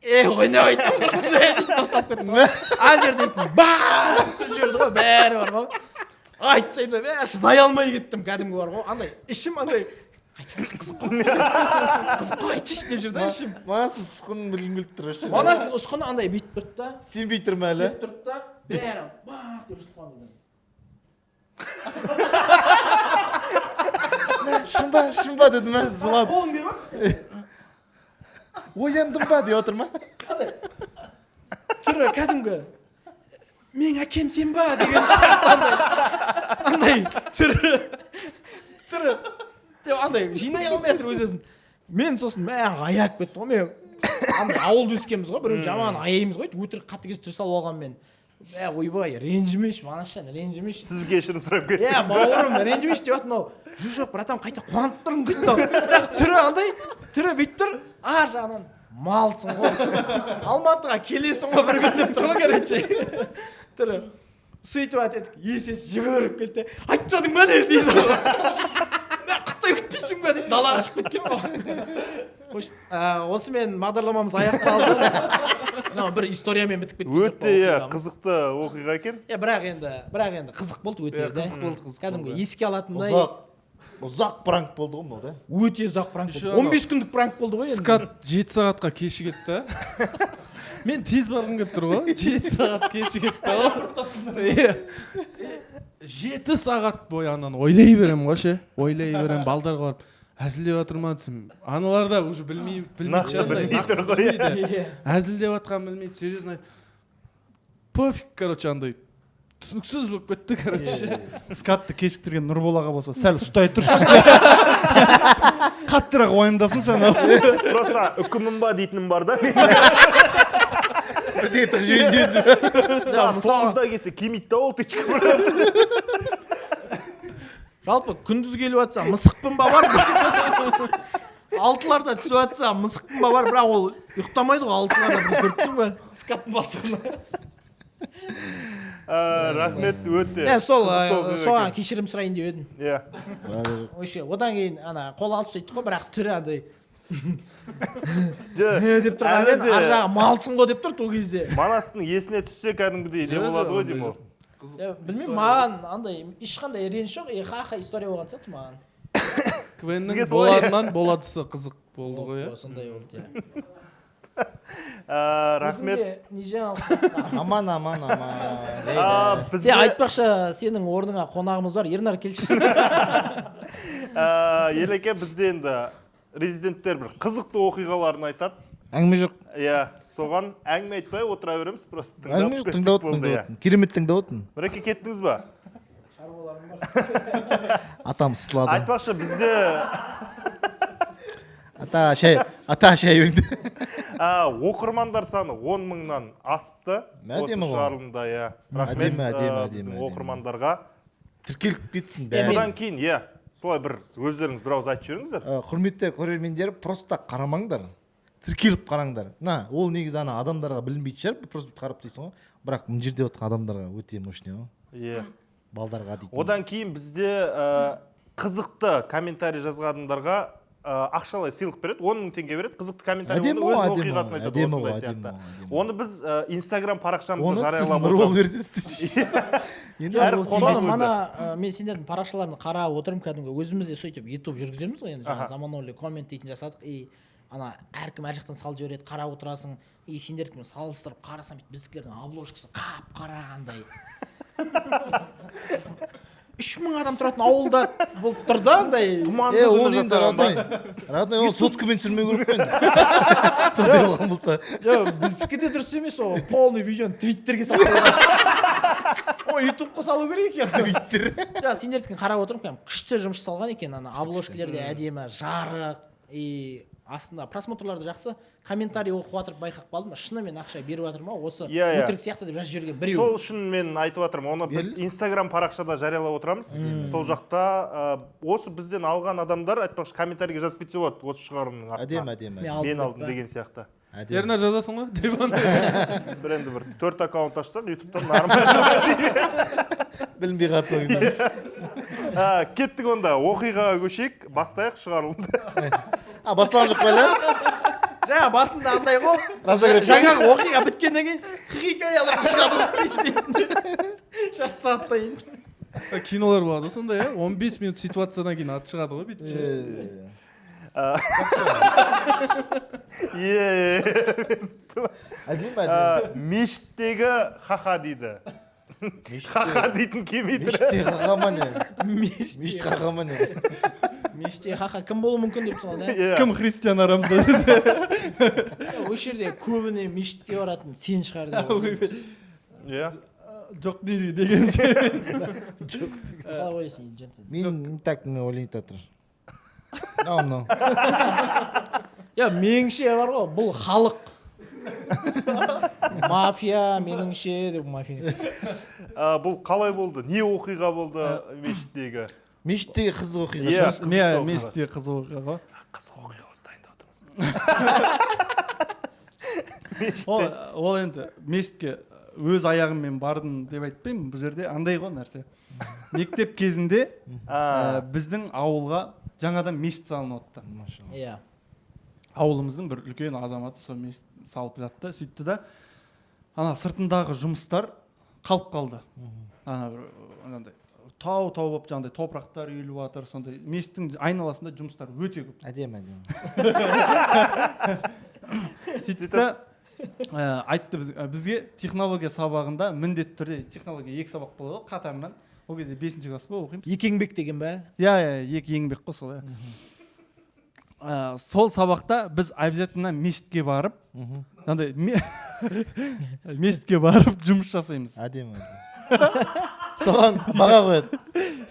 Ей, ойнап айтамын, осындай дейді, басталып кетті ғой. Ана жерде дейтін, бам! Күліп жіберді ғой, бәрі бар ғой. Айтсам да, бәрі шыдай алмай кеттім, кәдімгі бар ғой. Андай, ішім андай, қызық қой, қызық қой, айтшы деп жүр да ішім. Манастың ұсқынын білгім келіп тұр вообще. Манастың ұсқыны андай бүйтіп тұрды да, Сенбей тұр ма әлі? бүйтіп тұрды да, бәрі бах деп жұтып қалған. Шын ба, шын ба деді ма? Жылап. Қолын беріп жатсың. Ояндым ба деп отыр ма? Андай түрі кәдімгі менің әкем сен ба деген сияқты, андай түрі деп андай жинай алмай жатыр өз өзін. Мен сосын мә аяп кеттім ғой. Мен андай ауылда өскенбіз ғой, біреу жаман аяймыз ғой, өтірік қатыгез түр салып алған мен. Мә, ойбай, ренжімеші, Манасжан, ренжімеші. Сіз кешірім сұрап Иә, кеттіңіз. бауырым, ренжімеші деп жатыр мынау. Жоқ, жоқ, братан, қайта қуанып тұрмын дейді мынау. Бірақ түрі андай, түрі бүйтіп тұр, ар жағынан малсың ғой, Алматыға келесің ғой бір күн деп тұр ғой, короче. Түрі. Сөйтіп әтедік, Есет жүгіріп келді. Айтып тастадың ба не дейді. Мә, құттай күтпейсің ба дейді, далаға шығып кеткен ғой. Қош, осымен бағдарламамыз аяқталды. Мынау бір историямен бітіп кеткен жоқ Өте, па иә, оқиғамыз? қызықты оқиға екен. Иә, бірақ енді қызық болды өте. Иә, қызық болды, қызық Кәдімгі болды. еске алатындай. Ұзақ. Ұзақ пранк болды ғой мынау да. Өте ұзақ пранк Еще болды. 15 күндік пранк болды ғой енді. Скат 7 сағатқа кешігеді да. Мен тез барғым келіп тұр ғой. 7 сағат кешігеді да ғой. Иә. 7 сағат бойы ананы ойлай беремін ғой ше. Ойлай беремін, балдарға барып әзілдеп жатыр ма десем, аналар да уже білмей білмейді Нақты ше, андай, білмей нақты тұр ғой, иә. білмейді. Иә. Әзілдеп жатқанын білмейді, серьезно айт. Пофиг, короче, андай түсініксіз болып кетті, короче. Скатты кешіктірген Нұрбол аға болса, сәл ұстай тұршы, қаттырақ уайымдасыншы анау. Просто үкімім ба дейтінім бар да. Бірдеңе тығып жіберейін деп. Да, мысалы 9-да келсе келмейді да ол тычка. Жалпы күндіз келіп жатса мысықпын ба бар, 6-ларда түсіп жатса мысықпын ба бар, бірақ ол ұйықтамайды ғой 6-ларда, біз көріп тұрсың ба скаттың бастығына. Рахмет өте. Иә, сол қызықты оқиға соған екен. Кешірім сұрайын деп едім. Иә. Вообще одан кейін ана қол алысып сөйттік қой, бірақ түрі андай Жо, деп тұрғанмен әлі де ар жағы малсың ғой деп тұрды ол кезде. Манастың есіне түссе кәдімгідей не Жоқ, болады ғой ондай деймін ол. жоқ. Иә, білмеймін, маған андай ешқандай реніш жоқ, и ха-ха история болған сияқты маған. КВН-нің Сізге солай. боладынан боладысы қызық болды ғой, иә. Сондай болды, иә. Рахмет. Өзіңде не жаңалық басқа? Аман, аман, аман. А, Сен бізде айтпақшы, сенің орныңа қонағымыз бар, Ернар, келші. Елеке, бізде енді резиденттер бір қызықты оқиғаларын айтады. Әңгіме жоқ. Иә, соған әңгіме айтпай отыра береміз, просто тыңдап Әңгіме жоқ, көрсек тыңдап отырмын, болды, тыңдап иә. отырмын. Керемет тыңдап отырмын. Нұреке, кеттіңіз ба? Шаруаларым бар. Атам ысылады. Айтпақшы, бізде Ата шай, ата шай берді. Оқырмандар саны 10 мыңнан асыпты. Әдемі Осы ғой. шығарылымда, иә. Рахмет Әдемі, әдемі, әдемі, біздің әдемі. оқырмандарға. Тіркеліп кетсін Мен- бәрі. Содан кейін, иә, солай бір өздеріңіз бір ауыз айтып жіберіңіздер. Құрметті көрермендер, просто қарамаңдар. Тіркеліп қараңдар. Мына, ол негізі ана адамдарға білінбейтін шығар, просто қарап тастайсың ғой. Бірақ мына жерде отырған адамдарға өте мощный ғой. Иә. Балдарға дейтін. Одан кейін бізде қызықты комментарий жазған адамдарға ақшалай сыйлық береді, 10 мың теңге береді. Қызықты комментарий, Әдемі оны ғой, өзінің әдемі оқиғасын ғой, айтады әдемі осындай ғой, сияқты. әдемі ғой, әдемі. Оны біз Инстаграм парақшамызда Оны сіз жариялап Нұрбол отырамыз. берсеңіз. Енді Әр Нұрбол қонақ Соны өзі. мана мен сендердің парақшаларын қарап отырмын, кәдімгі өзіміз де сөйтіп ютуб жүргіземіз ғой енді, жаңа заманауи коммент дейтін жасадық, и ана әркім әр жақтан салып жібереді, қарап отырасың, и сендердікімен салыстырып қарасам, бүйтіп біздікілердің обложкасы қап қара андай 3000 адам тұратын ауылда болып тұр да андай. Тұманды Е, күні оны енді жасаған ба? Родной, оны соткамен түсірмеу керек қой енді. Сондай болған болса. Жоқ, біздікі де дұрыс емес, ол полный видеоны твиттерге салып қойған. О, ютубқа салу керек екен. Твиттер. Жоқ, сендердікін қарап отырмын, кәдімгі күшті жұмыс жасалған екен, ана обложкалер де әдемі, жарық, и астында просмотрлар да жақсы. Комментарий оқып жатырып байқап қалдым, шынымен ақша беріп жатыр ма осы, Иә, иә. өтірік сияқты деп жазып жіберген біреу. Сол үшін мен айтып жатырмын, оны біз Берілді. Инстаграм парақшада жариялап отырамыз. Сол жақта осы бізден алған адамдар, айтпақшы, комментарийге жазып кетсе болады осы шығарылымның астына. Әдемі, әдемі. Мен алдым Мен деп алдым па? деген сияқты. Әдемі. Ернар, жазасың ғой деп андай. Бір енді бір төрт аккаунт ашсақ ютубтан, нормально. Білінбей қалды сол кезде. Кеттік онда, оқиғаға көшейік, бастайық шығарылымды. А, басталған жоқ па әлі? Жаңа басында андай ғой. Разогрев. Жаңағы оқиға біткеннен кейін хикаялар шығады ғой жарты сағаттан кейін. Кинолар болады ғой сондай, иә, 15 минут ситуациядан кейін аты шығады ғой бүйтіп ше. Е. Әдемі, әдемі. Мешіттегі ха-ха дейді. Ха-ха дейтін келмей тұр. Мешітте ха ма не? Мешіт ха ма не? Мешітте ха-ха кім болуы мүмкін деп тұрсың ғой, Иә. Кім христиан арамызда деді. да? Осы жерде көбіне мешітке баратын сен шығар деп ойлаймын. Иә. Жоқ дейді дегенше. Қалай ойлайсың, Елжан, сен? Мен так не ойлайын тұр. Мынау, мынау. Иә, меніңше бар ғой, бұл халық мафия, меніңше деп мафия. Бұл қалай болды? Не оқиға болды мешіттегі? Мешіттегі қызық оқиға Иә. шығар. Қызықты Не, оқиға. мешітте қызық оқиға ғой. Қызық оқиға осы дайындап отырмыз. Ол енді мешітке өз аяғыммен бардым деп айтпаймын, бұл жерде андай ғой нәрсе. Мектеп кезінде біздің ауылға жаңадан мешіт салынып жатты. Машалла. Ауылымыздың бір үлкен азаматы сол мешіт салып жатты, сөйтті да ана сыртындағы жұмыстар қалып қалды. Ана бір анандай тау тау болып жаңағыдай топырақтар үйіліп жатыр, сондай мешіттің айналасында жұмыстар өте көп. Әдемі, әдемі. Сөйтті да айтты бізге технология сабағында міндетті түрде, технология екі сабақ болады ғой қатарынан, ол кезде 5 класс па оқимыз. Екі еңбек деген ба? Иә, иә, екі еңбек қой сол, иә. Сол сабақта біз обязательно мешітке барып, андай мешітке барып жұмыс жасаймыз. Әдемі. Соған баға қояды.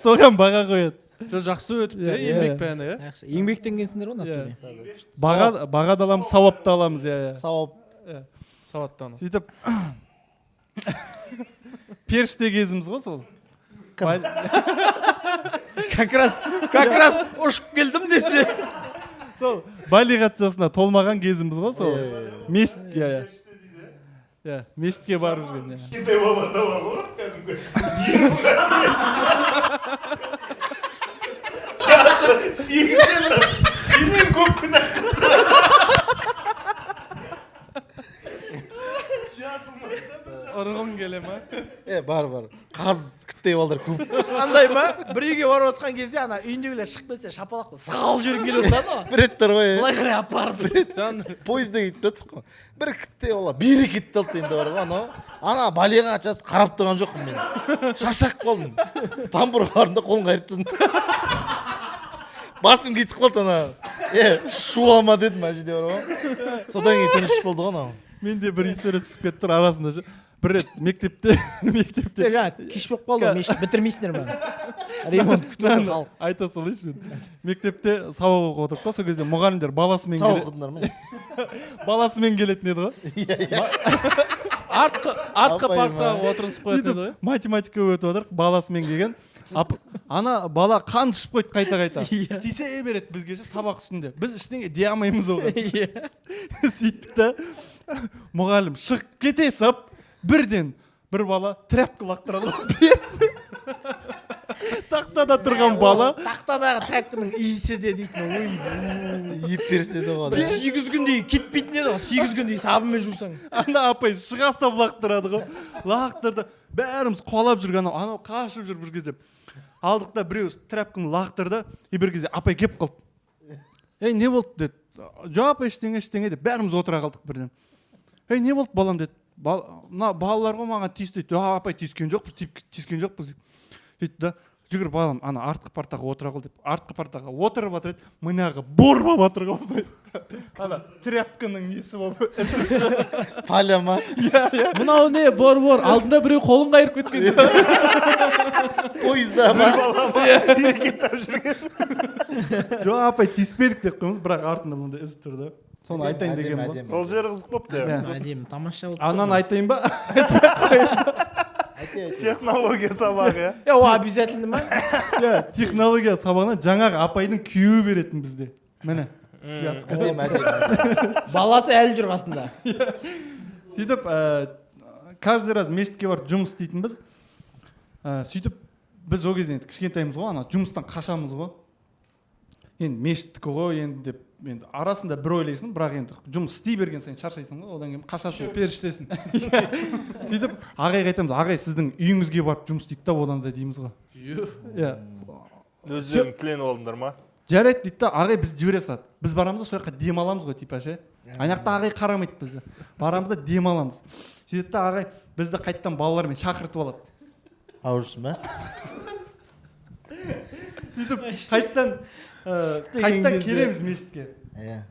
Соған баға қояды. Жоқ, жақсы өтіпті, Иә, еңбек иә. пәні, иә. Жақсы. Еңбектенгенсіңдер ғой, натуре. Баға да аламыз, сауап та аламыз, иә, иә. Сауап. Сауаттану. Сөйтіп періште кезіміз ғой сол. Как раз ұшып келдім десе. Сол балиғат жасына толмаған кезіміз ғой сол. Мешіт, иә, иә. Иә, мешітке барып жүрген, иә. Кішкентай балалар да бар ғой кәдімгі. Жасы 8-де, бірақ сенен көп күнә. Ұрғың келе ма? Е, бар, бар. Қаз күттей балдар көп. Андай ма? Бір үйге барып отқан кезде ана үйіндегілер шығып кетсе, шапалақпен сығалып жібергің келіп отырады ғой. Бір рет тұр ғой, е. Былай қарай апарып. Жан Пойызда кетіп жатырмық қой. Бір күттей бала берекетті алды енді бар ғой анау. Ана балиғат жас қарап тұрған жоқпын мен. Шаршап қалдым. Тамбурға бардым да қолын қайырып тастадым. Басым кетіп қалды ана. Е, шулама дедім ана жерде бар ғой. Содан кейін тыныш болды ғой анау. Менде бір история түсіп кетіп тұр арасында ше. Бір рет мектепте Жаңа кеш болып қалды ғой, мешіт бітірмейсіңдер ма? Ремонт күтіп отыр халық. Айта салайыншы мен. Мектепте сабақ оқып отырдық та, сол кезде мұғалімдер баласымен Сабақ келе- оқыдыңдар ма? Баласымен келетін еді ғой. Иә, иә. Артқы Апай партаға ма? отырғызып қоятын еді ғой. Сөйтіп математика өтіп отырық, баласымен келген. Ана бала қан ішіп қойды қайта-қайта. Тисе береді бізге ше сабақ үстінде. Біз ештеңе дей алмаймыз оған. Сөйттік та мұғалім шығып кете сап, бірден бір бала тряпка лақтырады ғой. Тақтаның Тақтада тұрған бала. Тақтадағы тряпканың иісі де дейтін, ой. Еп берсе де ғой да. 8 күндей кетпейтін еді ғой, 8 күндей сабынмен жусаң. Ана апай шыға салып лақтырады ғой, лақтырды. Бәріміз қуалап жүрген, анау қашып жүр. Бір кезде алдық та, біреу тряпканы лақтырды. И бір кезде апай келіп қалды: «Ей, не болды?» – деді. «Жоқ, апай, ештеңе, ештеңе», – деп бәріміз отыра қалдық бірден. «Ей, не болды, балам?» – деді. «Мына балалар ғой маған тиісті», – дейді. «А, апай, тиіскен жоқпыз, тиіскен жоқпыз», – сөйтті да, «Жүгір, балам, ана артқы партаға отыра қал», – деп артқы партаға отырып жатыр еді, мынағы бор болып жатыр ғой апай, ана тряпканың несі болып. Поля ма? Мынау не бор бор алдында біреу қолын қайырып кеткен. Пойызда ма? Жүрген. «Жоқ, апай, тиіспедік», – деп қоямыз, бірақ артында мынандай із тұр да. Соны Әдемі, айтайын әдемі, дегенмін ғой. әдемі. Сол жері қызық болыпты, иә. Иә. Әдемі, тамаша болып. Ананы айтайын ба? Айт, айт. Технология сабағы, иә. Е, ол обязательно ма? Иә, технология сабағынан жаңағы апайдың күйеуі беретін бізде. Міне, связка. Әдемі, әдемі, әдемі. Баласы әлі жүр қасында. Сөйтіп каждый раз мешітке барып жұмыс істейтінбіз. Сөйтіп біз ол кезде енді кішкентаймыз ғой, ана жұмыстан қашамыз ғой енді, мешіттікі ғой енді деп. Енді арасында бір ойлайсың, бірақ енді жұмыс істей берген сайын шаршайсың ғой, одан кейін қашасың. Періштесін. Сөйтіп ағайға айтамыз: «Ағай, сіздің үйіңізге барып жұмыс істейік та одан да», – дейміз ғой, иә. Өздерің тіленіп алдыңдар ма? «Жарайды», – дейді да ағай, бізді жібере салады. Біз барамыз да, сол жаққа демаламыз ғой типа ше. Ана жақта ағай қарамайды бізді, барамыз да демаламыз. Сөйтеді да ағай бізді қайтадан балалармен шақыртып алады. Ауырсың ба? Сөйтіп қайтадан Деген кезде. келеміз мешітке.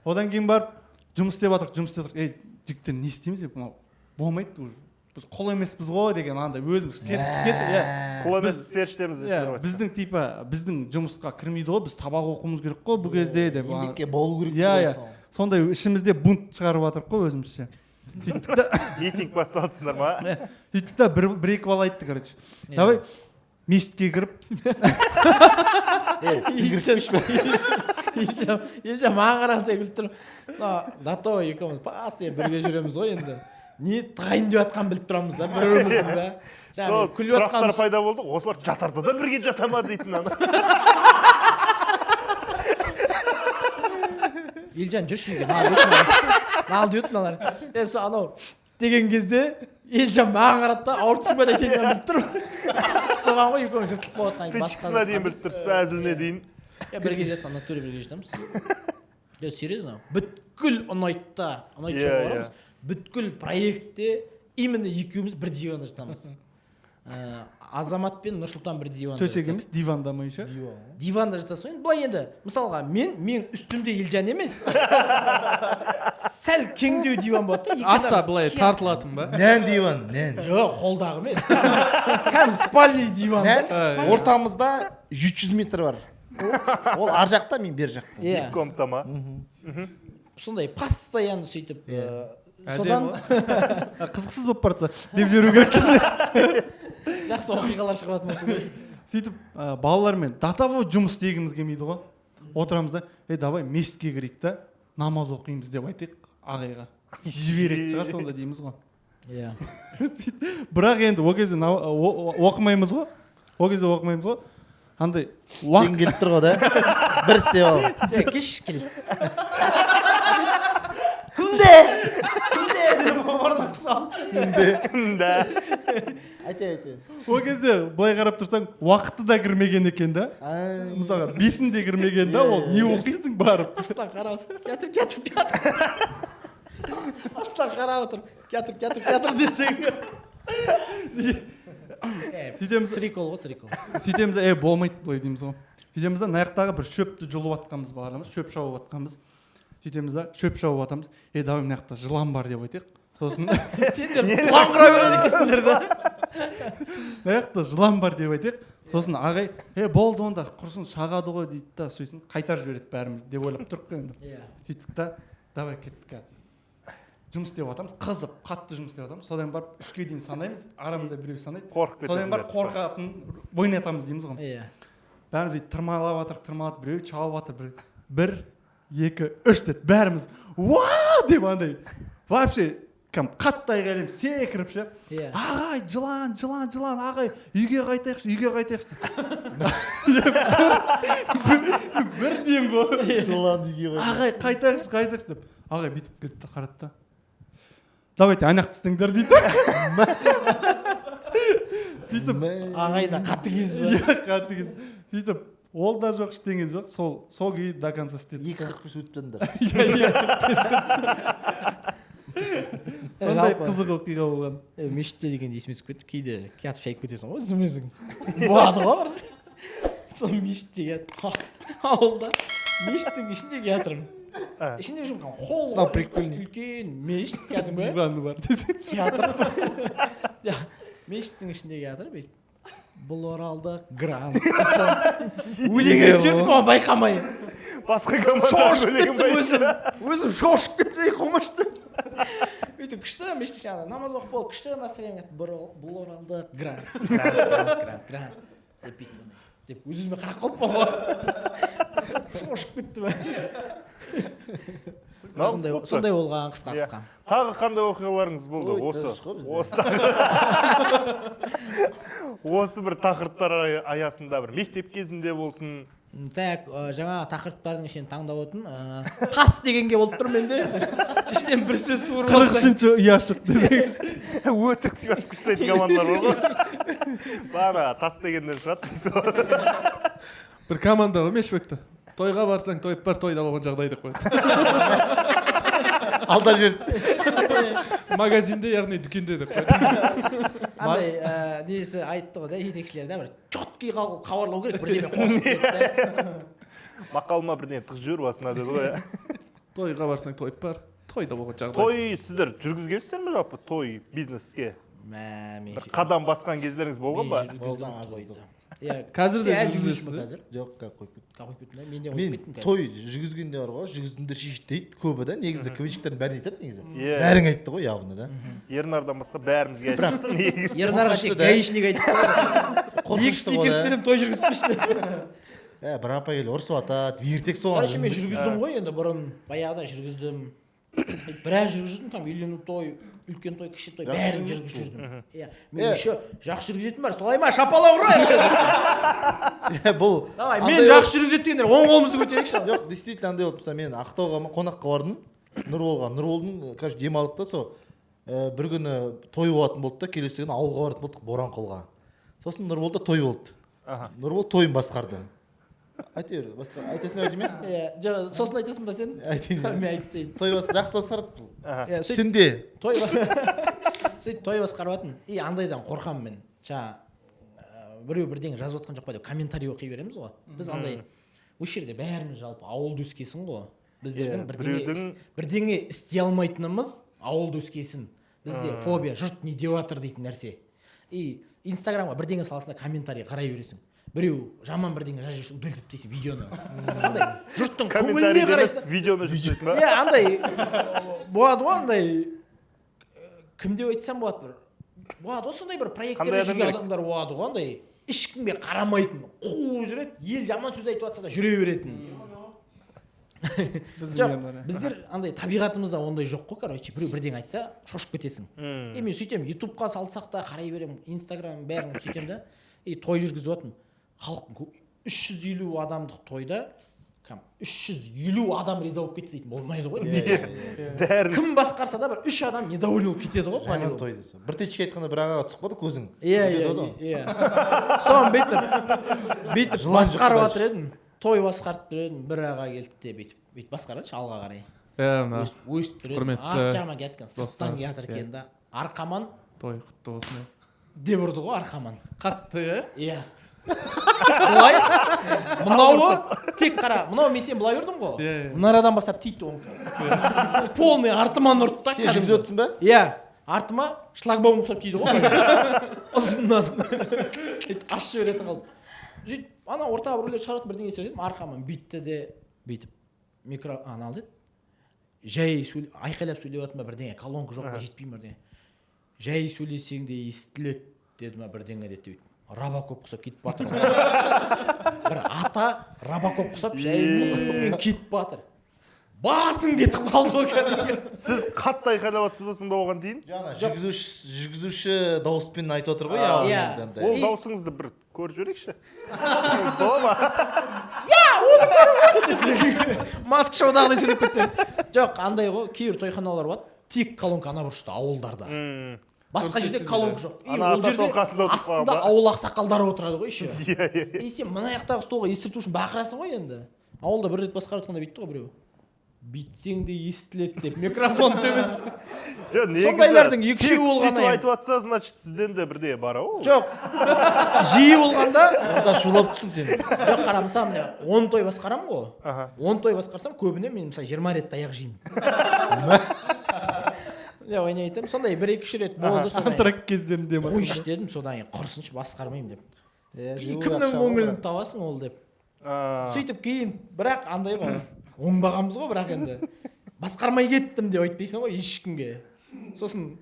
Одан кейін барып жұмыс істеп жатырық, жұмыс істеп жатырық. «Ей, жігіттер, не істейміз?» – деп, «Мынау болмайды уже, біз құл емеспіз ғой» деген андай өзіміз кішкентай, иә. Құл емес, періштеміз Иә, дейсіңдер ғой. Біздің типа біздің жұмысқа кірмейді ғой, біз сабақ оқуымыз керек қой бұл кезде деп. Еңбекке болу керек. Иә, Ғой иә. сол. Сондай ішімізде бунт шығарып жатырмық қой өзімізше. Сөйттік та Митинг бастап жатсыңдар ма? Сөйттік та, бір екі бала айтты, короче: «Давай мешітке кіріп Е, сіңіріп па? Елжан маған қараған сайын күліп тұрмын. Мына зато екеуміз постоянно бірге жүреміз ғой енді, не тығайын деп жатқанын біліп тұрамыз да бір біріміздің да. Сол Жаңағы күліп сұрақтар жатқанымыз. пайда болды, осылар жатарда да бірге жата ма дейтін ана. «Елжан, жүрші үйге, мынаны деп мыналар». Е, сол анау деген кезде Елжан маған қарады да, ауырып тұрсың ба деп айтайын біліп тұрмын. Соған ғой екеуміз жыртылып қалып жатқан. Печкасына дейін біліп тұрсыз ба, әзіліне дейін? Иә, бірге жатқан, натуре бірге жатамыз. Иә, серьезно, бүткіл ұнайды да, ұнайды. Шоуға барамыз, бүткіл проектте именно екеуміз бір диванда жатамыз. Азамат пен Нұрсұлтан бір диванда Төсек жатады. емес, диванда ма еще? Диванда жатасың ғой енді. Былай енді, мысалға, мен үстімде Елжан емес, сәл кеңдеу диван болады да, екі Аста адам былай тартылатын ба? Нән диван, нән. Жоқ, холдағы емес, кәдімгі спальный диван да. Нән ортамызда 700 метр бар. Ол ар жақта, мен бер жақта. Иә. Комната ма? Сондай постоянно сөйтіп. Иә. Содан А, қызықсыз болып бара жатса деп жіберу керек. Жақсы оқиғалар шығып жатыр ма сондай? Сөйтіп балалармен до того жұмыс істегіміз келмейді ғой. Отырамыз да: «Ей, давай мешітке кірейік та, намаз оқимыз деп айтайық ағайға, жіберетін шығар сонда», – дейміз ғой. Сөйтіп, бірақ енді ол кезде оқымаймыз ғой, ол кезде оқымаймыз ғой андай уақыт. Дем келіп тұр ғой да, бір істеп ал. Сен кеш кел, хымде хымде деп орнына қысып. Да. Айта, айта. Ол кезде былай қарап тұрсаң, уақыты да кірмеген екен да. Ай. Мысалға, бесінде кірмеген да, ол не оқисың барып? Астынан қарап отыр, келатыр, келатыр, келатыр. Астынан қарап отыр, келатыр, келатыр, келатыр десең. Сөйтеміз. Срикол ғой, срикол. Сөйтеміз да, е, болмайды былай дейміз ғой. Сөйтеміз да, мына жақтағы бір шөпті жұлып жатқанбыз, барлығымыз шөп шауып жатқанбыз. Сөйтеміз да, шөп шауып жатамыз. «Е, давай мына жақта жылан бар деп айтайық сосын». Сендер план құра береді екенсіңдер да. «Мына жақта жылан бар деп айтайық, сосын ағай: "Е, болды онда, құрсын, шағады ғой", – дейді да, сосын қайтарып жібереді бәрімізді», – деп ойлап тұрық қой енді. Сөйттік та, давай, кеттік, жұмыс істеп жатамыз, қызып қатты жұмыс істеп жатамыз. Содан барып 3-ке дейін санаймыз, арамызда біреу санайды. Қорқып Содан барып кетесіңдер. қорқатын ойнатамыз дейміз ғой. Бәріміз бүйтіп тырмалап жатырық, тырмалап, біреу шауып жатыр. Бір, екі, үш деді, бәріміз «Уа!» деп андай вообще. Кәдімгі қатты айғайлаймын, секіріп ше. Иә. Ағай, жылан, жылан, жылан, ағай, үйге қайтайықшы, үйге қайтайықшы дейді. Бірден ғой. Жылан үйге қойды. Ағай, қайтайықшы, қайтайықшы деп. Ағай бүйтіп келді да қарады да. Давайте ана жақты істеңдер дейді. Сөйтіп Ағай да қатты кез ба? Иә, қатты кез. Сөйтіп ол да жоқ, ештеңе жоқ, сол күйі до конца істеді. 2:45 өтіп жатыңдар. Иә, сондай Жалпы- қызық оқиға болған. Мешітте дегенде есіме түсіп кетті. Кейде келатып шайып кетесің ғой, өзің өзің болады ғой бір. Сол мешітте келатып, ауылда мешіттің ішінде келатырмын. Ішінде жүрмін, холл Мынау ғой, прикольный. үлкен мешіт кәдімгі. Диваны бар десең. Келатырмын. Ja, мешіттің ішінде келатыр бүйтіп. Бұл Оралда грант. Өлең айтып жүрмін ғой, байқамай. Басқа команда Шошып өлең кеттім өзім. Өзім шошып кеттім, ей, қомашты. Өйтіп күшті мешіт ішінде ана намаз оқып болып күшті настроение келді. Бұл Оралда грант. Грант, грант, грант, грант. Деп бүйтіп ана, деп өз өзіме қарап қалыппын ғой. Шошып кеттім. Намыс Сондай, болыпты. сондай болған қысқа Иә. қысқа. Тағы қандай оқиғаларыңыз болды? Ой, Осы тыныш қой бізде. Осы бір тақырыптар аясында бір мектеп кезінде болсын. Так, жаңа тақырыптардың ішінен таңдап отырмын. Тас дегенге болып тұр менде. Ішінен бір сөз суырып Қырық алсаң. үшінші ұяшық десеңші. Өтірік связка жасайтын командалар бар ғой. Бара тас дегеннен шығады. Бір команда ғой Мешбекті. Тойға барсаң тойып бар, тойда болған жағдай деп қояды. Алда жіберді. Магазинде, яғни дүкенде деп қояды. Андай, несі айтты ғой да, жетекшілер да, бір четкий хабарлау керек, бірдеме қосып деді да. Мақалыма бірдеңе тығып жібер басына деді ғой, иә. Тойға барсаң тойып бар, тойда болған жағдай. Той сіздер жүргізгенсіздер ме жалпы той бизнеске? Мә, мен Бір қадам басқан кездеріңіз болған ба? мен жүргіздім Болған, аз тойды. Иә, Қазір де сен әлі жүргізесіз, жүргізесің ба иә? қазір? Жоқ, қазір қойып кеттім. Қазір қойып кеттім да, мен де қойып Мен кеттім қазір. той жүргізгенде бар ғой, жүргіздіңдер шешті дейді көбі да, негізі квнщиктердің бәрін айтады негізі. Иә. Бәрің айтты ғой явно да. Ернардан басқа бәрімізге айтты. Негізі. Ернарға тек Қорқынышты да. гаишник айтты. Қорқынышты Екі ғой стикер да. беремін, той жүргізіп берші. Ә, бір апай келіп ұрысып жатады, ертек соған. Короче, мен жүргіздім ғой енді бұрын, баяғыда жүргіздім. Біраз жүргіздім, там үйлену той, үлкен той, кіші той, Жақсы бәрін жүргізіп жүргізіп жүрдім. Иә, мен Е. еще жақсы жүргізетін бар, солай ма? Шапалақ ұрайықшы. Е, бұл Давай, мен андай жақсы жүргізеді дегендер оң қолымызды көтерейікші. Жоқ, действительно андай болды. Мысалы, мен Ақтауға ма, қонаққа бардым, Нұрболға. Нұрболдың, короче, демалдық та сол, бір күні той болатын болды да, келесі күні ауылға баратын болдық, Боранқұлға. Сосын Нұрболда той болды. Нұрбол тойын басқарды. Айта бер, басқа айтасың ба деймін? Иә, жоқ, сосын айтасың ба сен? Айтайын. Мен айтып тастайын. Той жақсы басқарды бұл. Иә, сөйтіп Түнде. той сөйтіп той басқарып жатырмын. И андайдан қорқамын мен. Жаңа, біреу бірдеңе жазып жатқан жоқ па деп комментарий оқи береміз ғой. Біз андай осы жерде бәріміз жалпы ауылда өскесін ғой. Біздердің Иә, біреудің бірдеңе істей алмайтынымыз ауылда өскесін. Бізде фобия, жұрт не деп жатыр дейтін нәрсе. И Инстаграмға бірдеңе саласың да комментарий қарай бересің. Біреу жаман бірдеңе жазып жіберсе, удалить етіп тастайсың видеоны. Андай жұрттың көңіліне Комментарий емес, қарайсың. видеоны жүктейсің ба? Иә, андай болады ғой, андай кім деп айтсам болады бір. Болады ғой сондай бір проекттерде Қандай адам жүрген керек? адамдар болады ғой, андай ешкімге қарамайтын, қуып жүреді, ел жаман сөз айтып жатса да жүре беретін. Біздің Жоқ, Ернар, иә. біздер андай табиғатымызда ондай жоқ қой, короче, біреу бірдеңе айтса, шошып кетесің. И мен сөйтемін, ютубқа салсақ та қарай беремін, инстаграм бәрін сөйтемін да. И той жүргізіп жатырмын. Халықтың 350 адамдық тойда кәдімгі 350 адам риза болып кетті дейтін болмайды ғой. Бәрін. Кім басқарса да бір 3 адам недовольный болып кетеді ғой, Жаман по-любому. той десе. Бір течке айтқанда бір ағаға түсіп қалды көзің. Иә, Өтеді иә, ғой. иә. Соны бүйтіп Жылан жұтты басқарып дальше. жатыр едім. Той басқарып тұр едім. Бір аға келді де бүйтіп басқарады алға қарай. Иә, мына Өстіп тұр едім. құрметті Арт жағынан келатқан, сырттан достар, келатыр екен иә. да. Арқаман Той құтты болсын. деп ұрды ғой арқаман. Қатты, иә? Иә. Былай, мынауы тек қара, мынау мен сен былай ұрдым ғой. Иә, иә. Мына арадан бастап тиді оң. Полный артыман ұрды да. Сен жүргізіп отырсың ба? Иә. Артыма шлагбаум ұқсап тиді ғой. Ұзыннан. Сөйтіп ашып жіберетін қалды. Сөйтіп ана ортаға біреулер шығаратын бірдеңе істеп едім, арқаман бүйтті де бүйтіп микро ана алды еді. Жай айқайлап сөйлеп жатырмын ба бірдеңе, колонка жоқ па, жетпей ме бірдеңе. Жай сөйлесең де естіледі деді ма бірдеңе деді бүйтіп. Робокоп құсап кетіп батыр ғой. Бір ата робокоп құсап жаймен кетіп батыр. Басым кетіп қалды ғой кәдімгі. Сіз қатты айқайлап жатсыз ба сонда оған дейін? Жаңа жүргізуші дауыспен айтып отыр ғой, яғни Иә. енді андай. Ол И- дауысыңызды бір көріп жіберейікші. Бола ма? Маска шоудағыдай сөйлеп кетсем. Жоқ, андай ғой, кейбір тойханалар болады, тек колонка ана бұрышта, ауылдарда. Басқа жерде колонка жоқ. И Ана ол ата жерде соқасында отырып қалған астында ба? ауыл ақсақалдары отырады ғой еще. Иә, иә. И сен мына жақтағы столға естірту үшін бақырасың ғой енді. Ауылда бір рет басқарып жатқанда бүйтті ғой біреу. Бүйтсең де естіледі деп микрофон төмен түсіп кетті. Жоқ, негізі Сондайлардың екі тек үшеуі болғаны сөйтіп енді. айтып жатса, значит, сізден де бірдеңе бар ау. Жоқ, жиі болғанда Онда шулап түссің сен. Жоқ, қара, мысалы, міне 10 той басқарамын ғой. Аха. 10 той басқарсам, көбіне мен, мысалы, 20 рет таяқ жеймін. Иә, ойнай айтамын, сондай бір екі үш рет болды содан. Антракт кездерінде ма? Қойшы дедім, содан кейін құрысыншы, басқармаймын деп. Иә, И живой кімнің ақша ғой көңілін бірақ. табасың ол деп. А, Сөйтіп кейін, бірақ андай ғой, оңбағанбыз ғой, бірақ енді басқармай кеттім деп айтпайсың ғой ешкімге. Сосын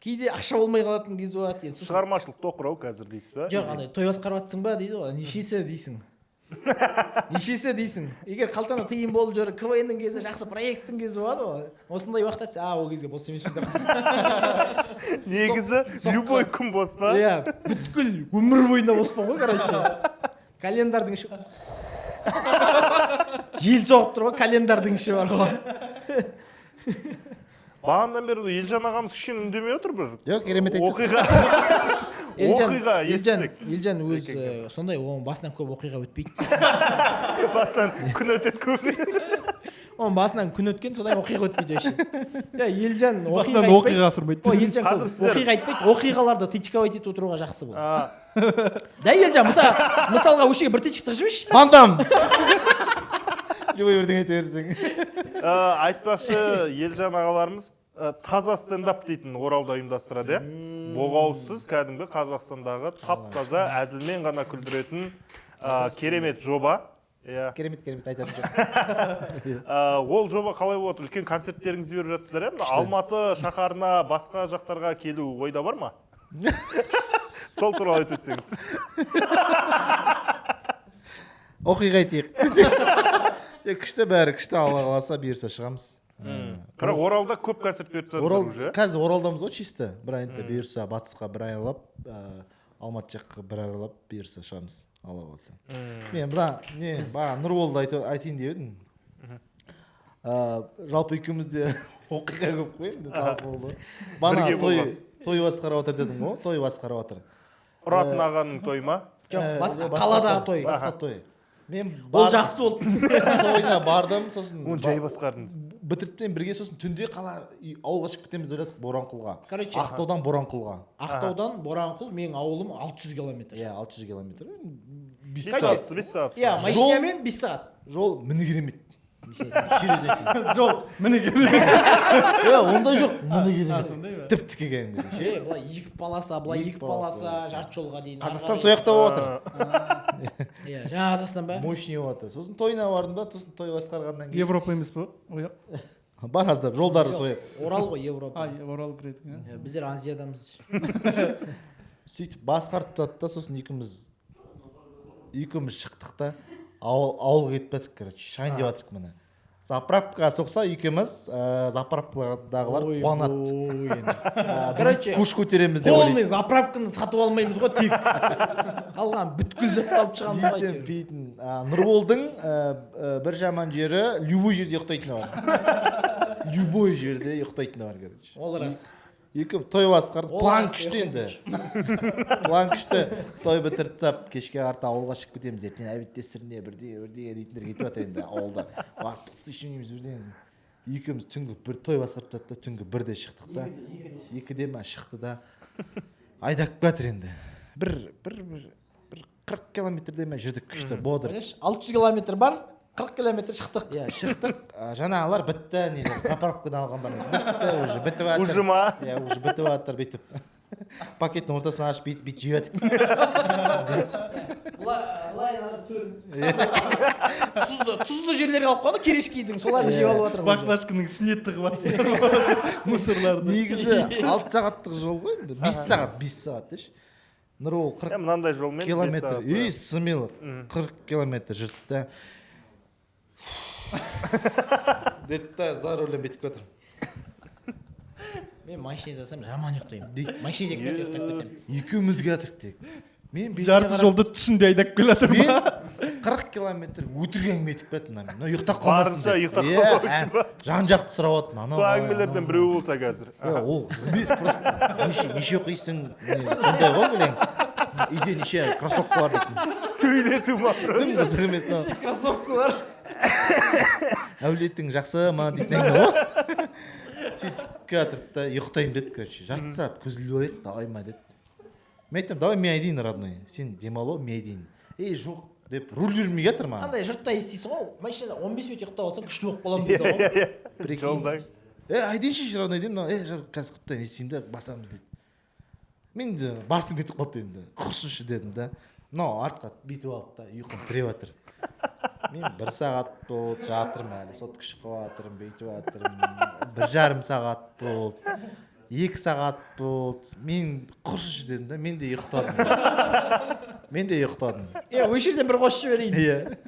кейде ақша болмай қалатын кез болады енді. Сосын Шығармашылық тоқырау қазір дейсіз ба? Жоқ, андай той басқарып жатсың ба дейді ғой, нешесі дейсің. Нешесі дейсің. Егер қалтаңда тиын болып жүр, КВН-нің кезі, жақсы проекттің кезі болады ғой. Осындай уақытта айтса, а, ол кезге бос емеспін деп. Негізі любой күн бос па? Иә, бүткіл өмір бойына боспын ғой, короче. Календардың іші жел соғып тұр ғой, календардың іші бар ғой. Бағанадан бері Елжан ағамыз кішкене үндемей отыр бір. Жоқ, керемет айтты. Оқиға. Елжан, Оқиға Елжан, естісек. Елжан өз сондай, оның басынан көп оқиға өтпейді. Бастан күн өтеді көбіне. Оның басынан күн өткен, содан оқиға өтпейді вообще. Иә, Елжан оқиға Бастан айтпайды. оқиға асырмайды. Ой, Елжан Қазір көп сіздер- оқиға айтпайды, оқиғаларды тычковать етіп отыруға жақсы бұл. А, Да, Елжан, мысалы, мысалға осы жерге бір тычка тығып жіберші. Ван Дам. Любой бірдеңе айта берсең. Айтпақшы, Елжан ағаларымыз таза стендап дейтін Оралда ұйымдастырады, иә? Боғауызсыз кәдімгі Қазақстандағы тап-таза әзілмен ғана күлдіретін керемет жоба. Иә. Керемет, керемет айтатын жоқ. Ол жоба қалай болады? Үлкен концерттеріңізді беріп жатсыздар, иә? Мына Алматы шаһарына, басқа жақтарға келу ойда бар ма? Сол туралы айтып өтсеңіз. Оқиға айтайық. Күшті бәрі, күшті, Алла қаласа бұйырса шығамыз. Бірақ Оралда көп концерт беріп жатсыздар Орал уже. қазір Оралдамыз ғой чисто. Бір айында бұйырса батысқа бір аралап, Алматы жаққа бір аралап бұйырса шығамыз, Алла қаласа. Мен мына не, бағана Нұрболды айтайын деп едім. Жалпы екеумізде оқиға көп қой енді, жалпы болды. Бағана Бірге болған. той басқарып жатыр дедім ғой, той басқарып жатыр. Ұратын ағаның тойы ма? Жоқ, басқа қаладағы той. Басқа той. Мен Ол жақсы болды. Тойына бардым, сосын Оны жай басқардыңыз. бітіріп бірге сосын түнде қала ауылға шығып кетеміз деп ойладық, Боранқұлға. Короче, Ақтаудан Боранқұлға. Ақтаудан Боранқұл менің ауылым 600 километр. Иә, 600 километр. 5 5 сағат. сағат, 5 сағат. Иә, машинамен 5 сағат. Жол міне керемет. Серьезно айтайын. Жол міне керемет. Иә, ондай жоқ, міне керемет. Сондай ма? Тіп тіке кәдімгідей ше. Е, былай екі полоса, былай Екі екі полоса, полоса. жарты жолға дейін. Қазақстан сол жақта болып жатыр. Иә, жаңа Қазақстан ба? Мощный болып жатыр. Сосын тойына бардым да, сосын той басқарғаннан кейін. Европа емес па? Ояқ. Бар аздап, жолдары сол жақ. Орал ғой, Европа. А, Орал кіреді екен, иә. Иә, біздер Азиядамыз. Сөйтіп басқарып тастады да, сосын екеуміз шықтық та, ауылға кетіп жатырық, короче, шығайын деп жатырық міне. Заправкаға соқса екеуміз, заправкадағылар қуанады. Ой, енді. Короче, Күш көтереміз деп полный ойлайды. заправканы сатып алмаймыз ғой тек. Қалған бүткіл затты алып шығамыз ғой Жейтін, әйтеуір. пейтін. Нұрболдың бір жаман жері, любой жерде ұйықтайтыны бар. Любой жерде ұйықтайтыны бар, короче. Ол рас. Екеум той басқарды. Ол План рас, күшті енді. План күшті. Той бітіріп тастап, кешке қарата ауылға шығып кетеміз. Ертең обедте сірне бірдеңе бірдеңе дейтіндер кетіп жатыр енді ауылда. Барып PlayStation ойнаймыз бірдеңе. Екеуміз түнгі бір той басқарып тастады да, түнгі бірде шықтық та. Екіде ма шықты да. Айдап келатыр енді. Бір 40 километрде ме жүрдік күшті, бодр. Ойлашы, 600 километр бар, 40 километр шықтық. Иә, шықтық. Жаңағылар бітті, нелер, заправкадан алғандарымыз бітті, уже бітіп жатыр. Уже ма? Иә, уже бітіп жатыр бүйтіп. Пакеттің ортасын ашып бүйтіп бүйтіп жеп жатыр. Былай тұзды жерлерге алып қойды, Кирешкидің, соларды жеп алып жатыр. Баклажканың ішіне тығып жатыр мусорларды. Негізі 6 сағаттық жол ғой енді. 5 сағат, 5 сағат деші. Нұрбол 40 Мынандай жолмен километр. Ей, смело 40 километр жүрді да. Деді да, за рулем бүйтіп кетір. Мен машина айдасам, жаман ұйықтаймын. Дейді. Машина айдап кетіп ұйықтап кетемін. Екеуміз келатырық тек. Мен бетіне Жарты қарап- жолда түсінде айдап келе жатыр Мен ма? 40 километр өтірік әңгіме айтып кеттім мына мен. Мынау ұйықтап қалмасын Барынша деп. ұйықтап Иә, қалмау үшін ба? жан жақты сұрап жатырмын. Анау Сол қалай, әңгімелерден анау біреуі болса қазір. Иә, ол қызық емес, просто неше оқисың, не, сондай ғой, білең. Үйде неше кроссовка бар дейтін. Сөйлету ма просто? Дым қызық емес мынау. Кроссовка бар. Әулетің жақсы ма дейтін әңгіме ғой. Сөйтіп келатырды да, ұйықтаймын деді, короче. Жарты сағат көз іліп алайық, давай ма деді. Мен айттым, давай мен айдайын, родной. Сен демал ал, мен айдайын. Ей, жоқ деп руль бермей жатыр маған. Андай жұртта естисің ғой, машинада 15 минут ұйықтап алсаң, күшті болып қаламын дейді ғой. Прикинь. Жолда. Е, айдайыншы, родной деймін, мынау, е, қазір құттай не істеймін да, басамыз дейді. Мен де басым кетіп қалды енді. Құрсыншы дедім да. Мынау артқа бүйтіп алды да, ұйқым тіреп жатыр. Мен бір сағат болды, жатырмын әлі, сотка шығып жатырмын, бүйтіп жатырмын. 1,5 сағат болды, 2 сағат болды. Мен құрсыншы дедім да, мен де ұйықтадым. Мен де ұйықтадым. Е, осы жерден бір қосып жіберейін. Иә.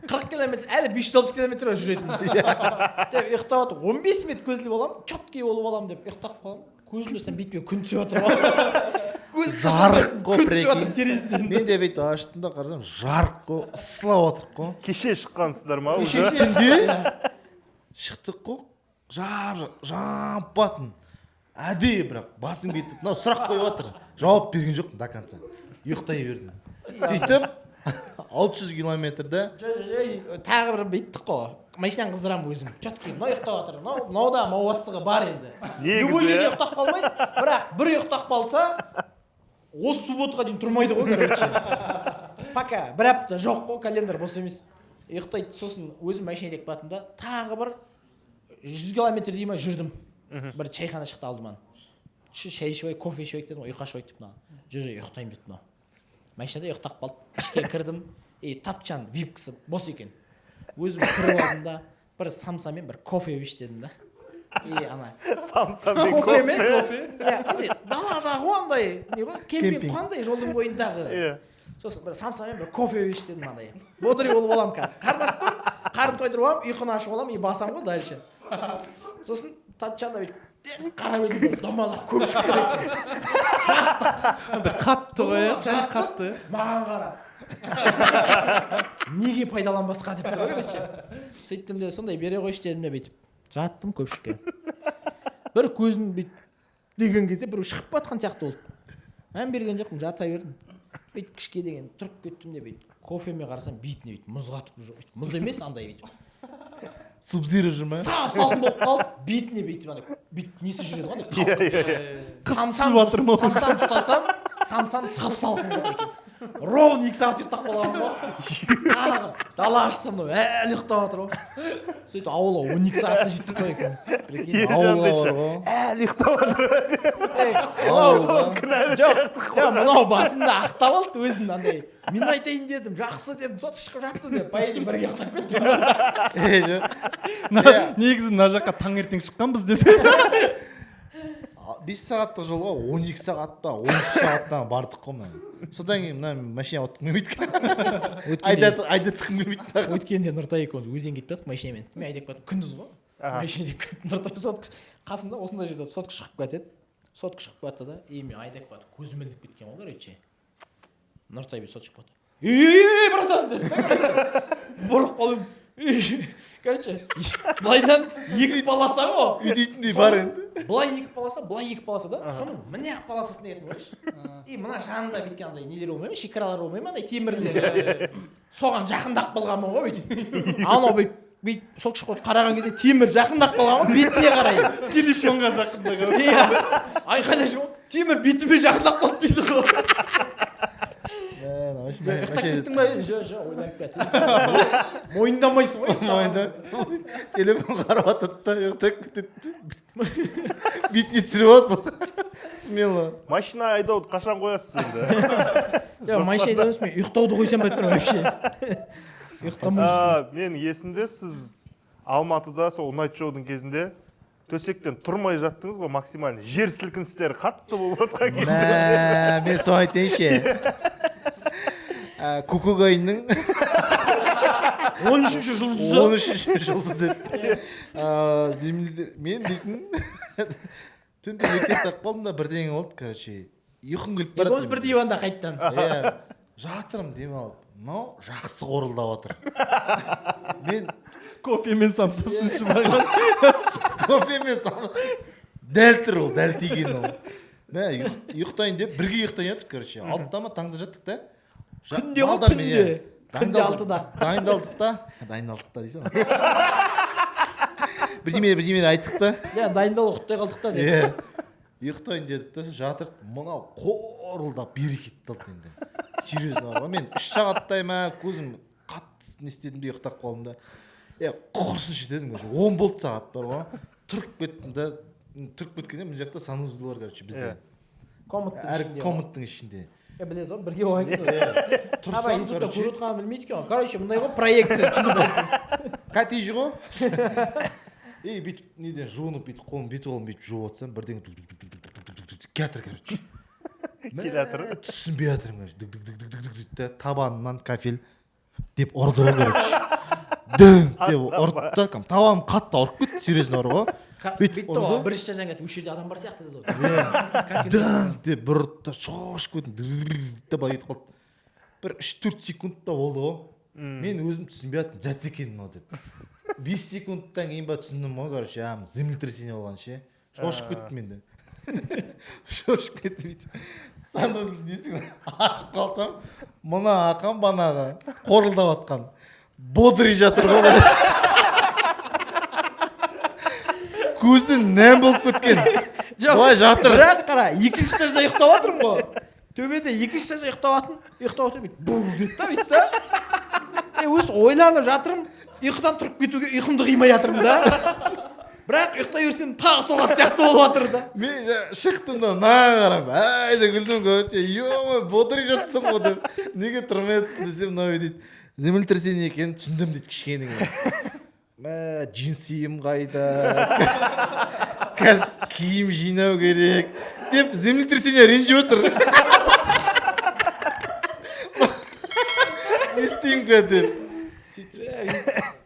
40 километр, әлі 560 километр жүретін. Деп ұйықтап жатып, 15 минут көз іліп аламын, четкий болып аламын деп ұйықтап қаламын. Көзімді ашсам, бетіме күн түсіп жатыр ғой. Көзімді ашсам, Жарық қой, күн түсіп жатыр прикинь. терезеден. Мен де бүйтіп аштым да қарасам, жарық қой, ысылап жатырық қой. Кеше шыққансыздар ма Кеше уже? түнде шықтық қой, жампатын. Әдейі бірақ басым кетіп, мынау сұрақ қойып жатыр. Жауап берген жоқпын до конца. Ұйықтай бердім. Сөйтіп 600 километрде Жо, тағы бір бүйттік қой. Машинаны қыздырамын өзім. Четкий, мынау ұйықтап жатыр. Мынау да мауастығы бар енді. Негізі, Любой жерде иә. ұйықтап қалмайды, бірақ бір ұйықтап қалса, осы субботаға дейін тұрмайды ғой, короче. Пока бір апта жоқ қой, календарь бос емес. Ұйықтайды, сосын өзім машина айдап баттым да, тағы бір 100 километр дей ма жүрдім. Бір чайхана шықты алдыман. Шай ішіп алайық, кофе ішіп алайық дедім, ұйқы ашып алайық деп мынаған. Жо, жо, ұйықтаймын деді мынау. Машинада ұйықтап қалды. Ішке кірдім. И тапчан випкасы бос екен. Өзім кіріп алдым да, бір самса мен бір кофе іш дедім да. И ана Самса мен кофе мен кофе. Иә, андай даладағы ғой, андай не ғой, кемпинг Кемпинг. қой, андай жолдың бойындағы. Иә. Сосын бір самса мен бір кофе іш дедім андай. Бодрый болып аламын қазір. Қарным ашып тұр, қарным тойдырып аламын, ұйқыны ашып аламын, и басамын ғой дальше. Сосын тапчанда бүйтіп теріс қарап едім, бір домалақ көп шығып тұр екен. Жастық. Андай қатты ғой, иә, сәл Жастық. қатты. Маған қарап. Неге пайдаланбасқа деп тұр ғой, короче. Сөйттім де, сондай бере қойшы дедім де бүйтіп. Жаттым көпшікке. Бір көзім бүйтіп деген кезде біреу шығып батқан сияқты болды. Мән берген жоқпын, жата бердім. Бүйтіп кішке деген тұрып кеттім де бүйтіп кофеме қарасам, бетіне бүйтіп мұз қатып жүр. Бүйтіп мұз емес, андай бүйтіп. Субзиро жүр ма? Сап салқын болып қалып, бетіне бүйтіп андай бүйтіп несі жүреді ғой, андай Иә, иә, иә. Самсам түсіп жатыр ма? самсам ұстасам, самсам сап салқын болды екен. Ровно 2 сағат ұйықтап қалғанмын ғой. Тағы дала ашсам, мынау әлі ұйықтап жатыр ғой. Сөйтіп ауылға 12 сағатта жеттік қой екеуміз. Прикинь, Ержан ауылға деші. бар ғой. Әлі ұйықтап жатыр. Ей, Ауылға. жоқ, жоқ, мынау басында ақтап алды өзін андай. Мен айтайын дедім, жақсы дедім, сот шығып жатты деп, по идее бірге ұйықтап кетті. Е, жоқ. Негізі мына жаққа таңертең шыққанбыз десе. 5 сағаттық жолға 12 сағатта, 13 сағаттан бардық қой мына. Содан кейін мына машина отқым келмейді. Айдатқым келмейді тағы. Өткенде Нұртай екеуміз өзенге кетіп бардық машинамен. Мен айдап бардым, күндіз ғой. Аха. Машина деп кеттім. Нұртай сотка қасымда осындай жерде сотка шығып кетеді. Сотка шығып кетті да, и мен айдап бардым, көзім ілініп кеткен ғой, короче. Нұртай бүй сотка шығып кетті. Ей, братан деді да, короче. Бұрып қалдым. Ей, короче, былайдан екі полоса ғой. Үйдейтіндей бар енді. Былай екі полоса, былай екі полоса да. Соның мына жақ полосасына кеттім қойшы. И мына жанында бүйткен андай нелер болмай ма, шекаралар болмай ма, андай темірлер. Соған жақындап қалғанмын ғой бүйтіп. Анау бүйтіп бүйтіп сотка шығып қараған кезде темір жақындап қалған ғой бетіне қарай. Телефонға жақындаған. Иә. Айқайлап жүр ғой. Темір бетіме жақындап қалды дейді ғой. Мә, Ұйықтап машина кеттің ба? Жо, жо, ойланып кеттім. Мойындамайсың ғой. Мойында. Телефон қарап жатады да ұйықтап кетеді. Бетіне түсіріп алады. Смело. Машина айдауды қашан қоясыз енді? Жоқ, машина айдау емес, мен ұйықтауды қойсам ба деп тұрмын вообще. Ұйықтамай жүрсің. Мен есімде, сіз Алматыда сол Найт шоудың кезінде төсектен тұрмай жаттыңыз ғой, максимально. Жер сілкіністері қатты болып жатқан кезде. Мә, мен соны айтайыншы. Кукугайның 13-ші жұлдызы. 13-ші жұлдыз деді. Мен дейтін түнде мектепте қалып қалдым да, бірдеңе болды, короче, ұйқым келіп бара Екеуміз бір диванда қайтадан. Иә, жатырмын демалып, мынау жақсы қорылдап жатыр. Мен Кофе мен самсасын ішіп алған. Кофе мен дәл тұр ол, дәл тиген ол. Мә, ұйықтайын деп бірге ұйықтайын жаттық, короче. 6-да ма таңда жаттық та. Күнде ғой, Балдармен, күнде. иә. Күнде 6-да. Дайындалдық та, дайындалдық та дейсің ғой. Бірдеме бірдеме айттық та. Иә, дайындалып ұйықтай қалдық та деп. Иә. Ұйықтайын дедік та, жатырық, мынау қорылдап бері кетті алды енді. Серьезно бар ғой, мен 3 сағаттай ма көзім қатты не істедім де ұйықтап қалдым да. Құрсыншы дедім, короче, 10 болды сағат бар ғой. Тұрып кеттім да, тұрып кеткенде мына жақта санузел бар, короче, бізде. Комнаттың Әр ішінде. комнаттың ішінде. Біледі ғой, бірге болған екен. Тұрсам, Ютубта короче, көріп отырғанын білмейді екен ғой. Короче, мындай ғой проекция, түсініп алсын. Коттедж ғой. Ей, бүйтіп неден жуынып, бүйтіп қолым, бет қолым бүйтіп жуып отырсам, бірдеңе дүк дүк дүк дүк дүк дүк дүк дүк келатыр, короче. Келатыр. Мә, түсінбей жатырмын, короче. Дүк дүк дүк дүк дүк дүк дүк да, табанымнан кафель деп ұрды ғой, короче. Дүңк деп ұрды да, кәдімгі табаным қатты ауырып кетті, серьезно бар ғой. Бүйтіп Бүйтті ғой, ұрды. бірінші этаждан кетіп, осы жерде адам бар сияқты деді ғой. Дыңк деп бір ұрды да, шошып кеттім, дүк дүк дүк деп былай кетіп қалды. Бір 3-4 секундта болды ғой. Мен өзім түсінбей жатырмын, зәт екен мынау деп. 5 секундтан кейін ба түсіндім ғой, короче, землетрясение болған ше. Шошып кеттім енді. Шошып кеттім бүйтіп. Санузелдің есігін ашып қалсам, мына ақан банағы қорылдап атқан. Бодрый жатыр ғой. Көзі нәм болып кеткен. Жоқ, Былай жатыр. Бірақ қара, екінші этажда ұйықтап жатырмын ғой. Төбеде екінші этажда ұйықтап жатырмын, ұйықтап жатырмын, бүйтіп бу деді да, бүйтті да. Өз ойланып жатырмын, ұйқыдан тұрып кетуге ұйқымды қимай жатырмын да. Бірақ ұйықтай берсем тағы соғатын сияқты болып жатыр да. Мен шықтым да, мынаған қарап, әй деп күлдім, короче, ё-моё, бодрый жатсың ғой деп. Неге тұрмай жатсың десем, мынау дейді, землетрясение екенін түсіндім дейді кішкене. Мә, джинсиім қайда? Қазір киім жинау керек деп землетрясение ренжіп отыр. Не істеймін қазір деп. Сөйтіп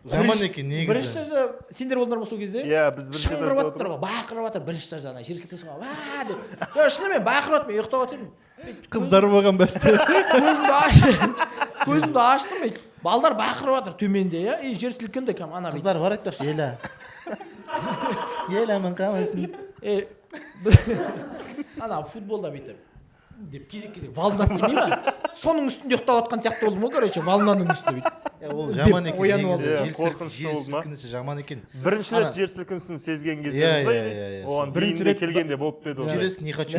жаман екен негізі. Бірінші этажда сендер болдыңдар ма сол кезде? Иә, біз бірінші Шыңғырып этажда жатыр ғой, бақырып жатыр бірінші этажда ана жер сілкінісі болған, уа деп. Жоқ, шынымен бақырып жатыр, мен ұйықтап жатыр едім. Қыздар болған бәсте. Көзімді аштым, ей, балдар бақырып жатыр төменде, иә, и жер сілкінді, кәдімгі ана бүйтіп. Қыздар бар айтпақшы, Еля. Еля, мен қалайсың? Ана футболда бүйтіп деп кезек-кезек волна істемей ма? Соның үстінде ұйықтап жатқан сияқты болдым ғой, короче, волнаның үстінде бүйтіп. Ол жаман Деп екен, оянып негізі. алдым. Иә, қорқынышты Жер болды ма? сілкінісі жаман екен. Бірінші рет Ана- жер сілкінісін сезген Иә, кездеріңіз ба иә, или? иә, иә, Оған сол. бірінші рет келгенде болып па еді ондай? Келесі не хочу.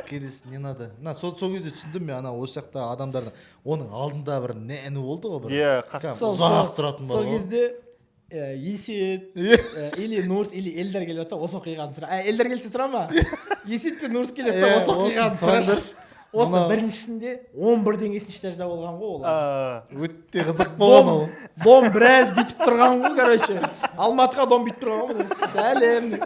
Келесі не надо. Мына сол кезде түсіндім мен, ана осы жақта адамдардың оның алдында бір нәні болды ғой бір. Иә, қатты. Кәдімгі ұзақ тұратын бар Сол ғой. кезде, Есет, Иә. или Нурс, или Эльдар келіп жатса, осы оқиғаны сұра. Эльдар келсе сұрама. Есет пен Нурс келіп жатса, Иә, осы осыны оқиғаны сұрашы. сұраңдаршы. Осы Мынау- біріншісінде 11-ден бесінші этажда болған ғой олар. Өте қызық болған ол. Дом біраз бүйтіп тұрған ғой, короче. Алматыға дом бүйтіп тұрған ғой. Сәлем.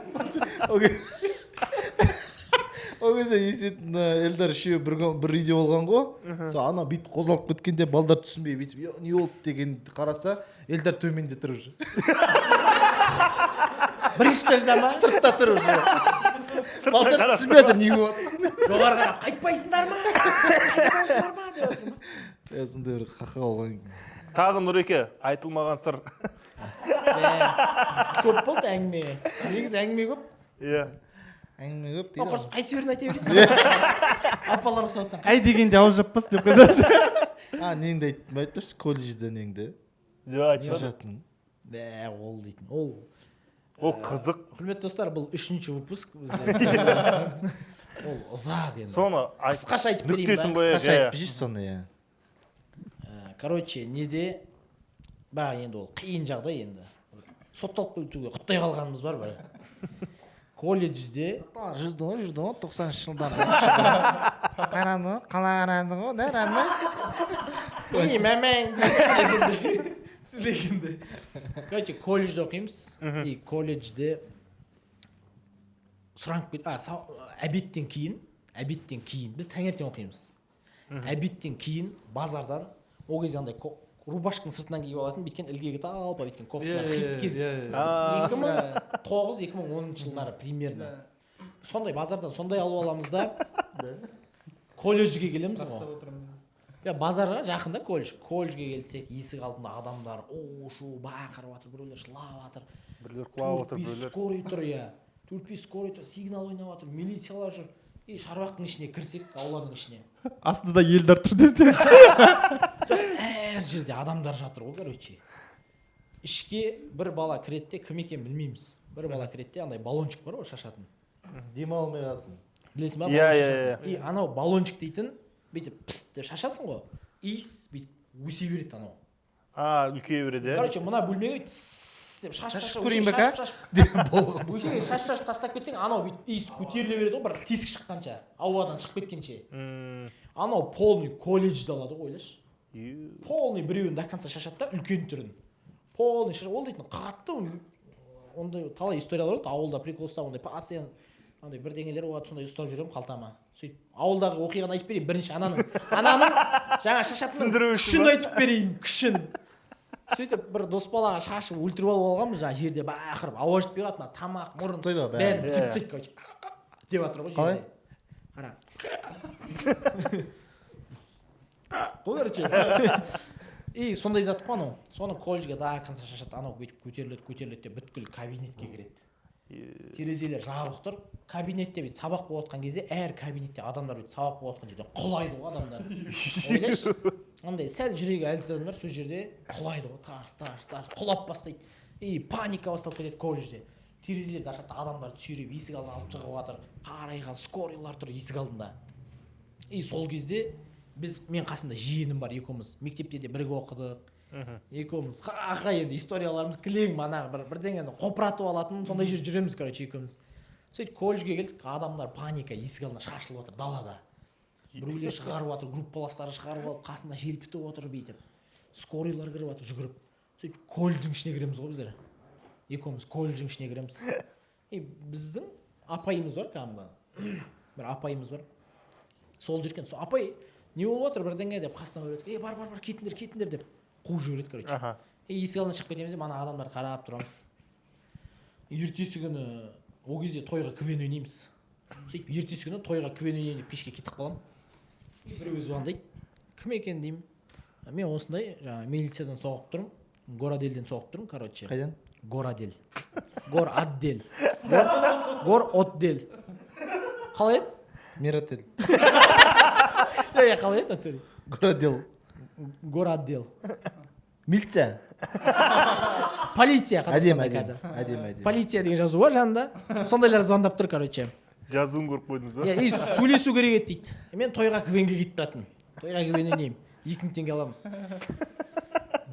Ол кезде Есет, мына Эльдар үшеуі бір үйде болған ғой. Сол ана бүйтіп қозғалып кеткенде балдар түсінбей бүйтіп, «Е, не болды» деген қараса, Эльдар төменде тұр уже. Бірінші этажда ма? Сыртта тұр уже. Балдар түсінбей жатыр не болып жатқанын. Жоғары қарап, қайтпайсыңдар ма? Қайтпайсыңдар ма деп жатыр ма? Иә, сондай бір қақа болған екен. Тағы Нұреке, айтылмаған сыр. Көп болды әңгіме. Негізі әңгіме көп. Иә. Әңгіме көп дейді. Құрсын, қайсы бірін айта бересің? Апалар ұқсап жатсаң. Әй дегенде ауыз жаппас деп қойсаңшы. А, неңді айттым, айтпашы, колледжде неңді? Жоқ, айтпадым. Жатын. Бә, ол дейтін. Ол Ол қызық. Құрметті достар, бұл 3-ші выпуск бізде. Ол ұзақ енді. Соны айт. Қысқаша айтып берейін Нүктесін ба? қояйық, Қысқаша иә. айтып берші соны, иә. Короче, неде бірақ енді ол қиын жағдай енді. Сотталып кетуге құттай қалғанымыз бар бірақ. Колледжде Жүрді ғой, жүрді ғой, тоқсаныншы жылдары. Қарады ғой, қала қарады ғой, да, раны? Ей, мәмәң деп сөйлегенде. Короче, колледжде оқимыз. И колледжде сұранып кет, обедтен кейін, обедтен кейін біз таңертең оқимыз. Обедтен кейін базардан Ол кезде андай рубашканың сыртынан киіп алатын, бүйткен ілгегі талпа бүйткен кофталар хит кез. Иә. 2009-2010 жылдары примерно. Сондай базардан сондай алып аламыз да, колледжге келеміз ғой. Я базарға жақында колледж. Колледжге келсек, есік алдында адамдар у шу бақырып жатыр, біреулер жылап жатыр. Біреулер құлап отыр, 4-5 біреулер. Скорый тұр, иә. 4-5 скорый тұр, сигнал ойнап жатыр, милициялар жүр. И шарбақтың ішіне кірсек, ауланың ішіне. Астында елдар тұр десең. Әр жерде адамдар жатыр ғой, короче. Ішке бір бала кіреді де, кім екенін білмейміз. Бір бала кіреді де, андай баллончик бар ғой шашатын. Демалмай қалсын. Білесің ба? Иә, Баллончик иә, шашатын. И анау баллончик дейтін бүйтіп пст деп шашасың ғой. Иіс бүйтіп өсе береді анау. А, үлкейе береді, иә. Короче, мына бөлмеге тссс деп шашып Шашып шашып көрейін ба, шашып ка? шашып Деп болған. өсеге шашып шашып тастап кетсең, анау бүйтіп иіс көтеріле береді ғой, бір тесік шыққанша, ауадан шығып кеткенше. Анау полный колледжді алады ғой, ойлашы. Полный біреуін до конца шашады да, үлкен түрін. Полный шашады. Ол дейтін қатты ондай талай историялар болды. Ауылда прикол ұстап, ондай постоянно андай бірдеңелер болады, сондай ұстап жүремін қалтама. Сөйтіп ауылдағы оқиғаны айтып берейін бірінші, ананың жаңа шашатынның Түсіндіру үшін күшін ба? айтып берейін, күшін. Сөйтіп бір дос балаға шашып өлтіріп алып алғанбыз, жаңа жерде бақырып, ауа жетпей қалады, мына тамақ, мұрын Қысып тастайды ғой бәрін бәрін. бітіріп тастайды, короче. Деп жатыр ғой Қалай? жерде. Қара. Қой, короче. И сондай зат қой анау. Соны колледжге до конца шашады, анау бүйтіп көтеріледі, көтеріледі де бүткіл кабинетке кіреді. Терезелер жабық тұр. Кабинетте бүйтіп сабақ болып жатқан кезде әр кабинетте адамдар бүйтіп сабақ болып жатқан жерде құлайды ғой адамдар. Ойлашы, андай сәл жүрегі әлсіз адамдар сол жерде құлайды ғой, тарс тарс тарс құлап бастайды. И паника басталып кетеді колледжде. Терезелерді ашады, адамдар сүйреп есік алдына алып шығып жатыр. Қарайған скорыйлар тұр есік алдында. И сол кезде біз, мен қасымда жиенім бар, екеуміз мектепте де бірге оқыдық. Екеуміз ха-ха, енді историяларымыз кілең манағы бір бірдеңені қопыратып алатын сондай жерде жүреміз, короче, екеуміз. Сөйтіп колледжге келдік, адамдар паника, есік алдына шашылып жатыр далада. Біреулер шығарып жатыр, группаластары шығарып алып қасында желпітіп отыр бүйтіп. Скорыйлар кіріп жатыр жүгіріп. Сөйтіп колледждің ішіне кіреміз ғой біздер. Екеуміз колледждің ішіне кіреміз. И біздің апайымыз бар кәдімгі. Бір апайымыз бар. Сол жүрген, сол апай не болып жатыр бірдеңе деп қасына барып, ей, бар, бар, бар, кетіңдер, кетіңдер деп қуып жібереді, короче. И есік алдына шығып кетеміз де, мана адамдарды қарап тұрамыз. Ертесі күні ол кезде тойға КВН ойнаймыз. Сөйтіп ертесі күні тойға КВН ойнаймын деп кешке кетіп қаламын. И біреу звондайды. Кім екен деймін. Мен осындай жаңағы милициядан соғып тұрмын, горотделден соғып тұрмын, короче. Қайдан? Горотдел. Горотдел. Горотдел. Қалай еді? Миротель. Иә, иә, қалай еді, Анатолий? Горотдел. Горотдел. Милиция. Полиция Әдемі, Қазақстанда әдемі. қазір. Әдемі, әдемі. Полиция деген жазу бар жанында. Сондайлар звондап тұр, короче. Жазуын көріп қойдыңыз ба? Иә, и сөйлесу керек еді дейді. Мен тойға КВН-ге кетіп жатырмын. Тойға КВН ойнаймын. 2000 теңге аламыз.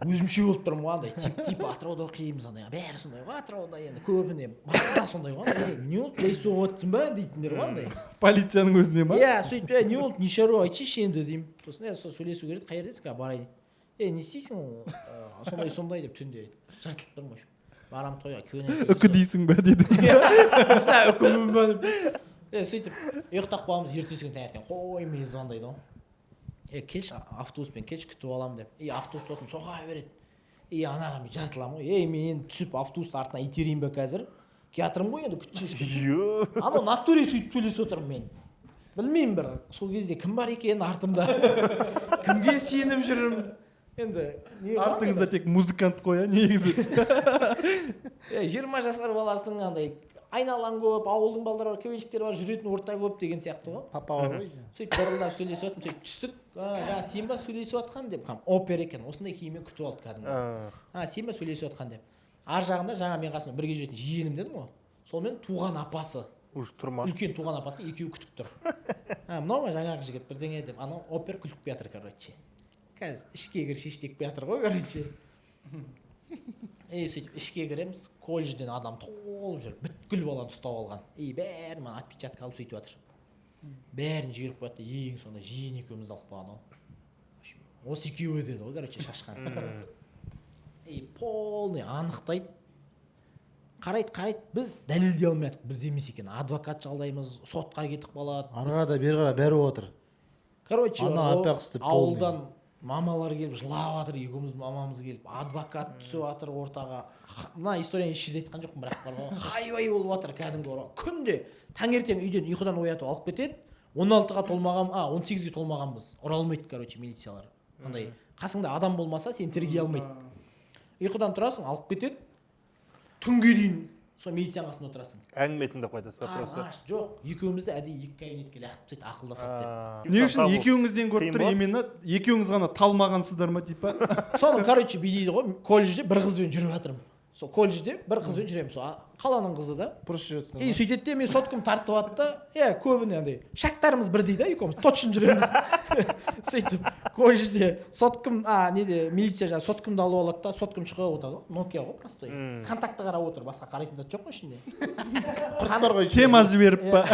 Өзімше болып тұрмын ғой, андай тип Атырауда оқимыз, андай бәрі сондай ғой Атырауда, енді көбіне батыста сондай ғой, андай не болды, жай соғып жатсың ба дейтіндер ғой андай. Полицияның өзіне ма? Иә, сөйтіп, е, не болды, не шаруа, айтшы енді деймін. Сосын е, сол сөйлесу керек, қай жердесің, қазір барайын дейді. Е, не істейсің, сондай сондай деп түнде жыртылып тұрмын, в общем. Барамын тойға, КВН. Үкі дейсің ба дедіңіз. Мысалы, үкімін ба деп. Е, сөйтіп ұйықтап қаламыз, ертесі күні таңертең қоймай звондайды ғой. Е, келші, автобуспен келші, күтіп аламын деп. И автобуста отырмын, соға береді. И анаған мен жыртыламын ғой. Ей, мен енді түсіп автобустың артынан итерейін ба қазір? Келатырмын ғой енді, күтші деп. Йо. Анау натуре сөйтіп сөйлесіп отырмын мен. Білмеймін бір, сол кезде кім бар екенін артымда. Кімге сеніп жүрмін. Енді не бар Артыңызда тек музыкант қой, иә, негізі. Е, 20 жасар баласың, андай айналаң көп, ауылдың балдары бар, КВНщиктер бар, жүретін орта көп деген сияқты ғой. Папа бар ғой. Сөйтіп бұрылдап сөйлесіп жатырмын, сөйтіп түстік. А, жаңа сен ба сөйлесіп жатқан деп, кәдімгі опер екен, осындай киіммен күтіп алды кәдімгі. А, сен ба сөйлесіп жатқан деп. Ар жағында жаңа мен қасымда бірге жүретін жиенім дедім ғой. Сонымен туған апасы, Уже тұрма. үлкен туған апасы екеуі күтіп тұр. А, мынау ма жаңағы жігіт бірдеңе деп, анау опер күліп келатыр, короче. Қазір ішке кір шештеп келатыр ғой, короче. И сөйтіп ішке кіреміз, колледжден адам толып жүр, бүткіл баланы ұстап алған. И бәрі мына отпечатка алып сөйтіп жатыр. Бәрін жіберіп қояды да, ең соңында жиен екеумізді алып қалған ғой. В общем, осы екеуі деді ғой, короче, шашқан. И полный анықтайды. Қарайды, қарайды, біз дәлелдей алмай жатырмық, біз емес екен. Адвокат жалдаймыз, сотқа кетіп қалады. Ары қара да, бері қара, бәрі болып жатыр. Короче, Ана ол аппақ үсті полный. ауылдан Мамалар келіп жылап жатыр, екеуміздің мамамыз келіп, адвокат түсіп жатыр ортаға. Мына историяны еш жерде айтқан жоқпын, бірақ бар ғой, хайвай болып жатыр кәдімгі күнде таңертең үйден ұйқыдан оятып алып кетеді. 16-ға толмаған, а 18-ге толмағанбыз, ұра алмайды, короче, милициялар андай, қасыңда адам болмаса, сені тергей алмайды. Ұйқыдан тұрасың, алып кетеді, түнге дейін сол милицияның қасында отырасың. Әңгіме тыңдап қайтасыз ба Қарны просто? аш. Жоқ, екеумізді әдейі екі кабинетке лақтырып тастайды, ақылдасады деп. Не үшін Табу екеуіңізден көріп қиын тұр? болады? Именно екеуіңіз ғана талмағансыздар ма, типа? Соны, короче, бүйтеді ғой, колледжде бір қызбен жүріп жатырмын, сол колледжде бір қызбен жүремін, сол қаланың қызы да. Просто жүресің. И сөйтеді де, мен соткамды тартып алады да. Иә, көбіне андай шагтарымыз бірдей да, екеуміз точно жүреміз. Сөйтіп колледжде соткам, а неде, милиция жаңағы соткамды алып алады да, соткам шығып отырады ғой, Nokia ғой, простой. Контактты қарап отыр, басқа қарайтын зат жоқ қой ішінде. Құрт бар ғой ішінде. Тема жіберіп па?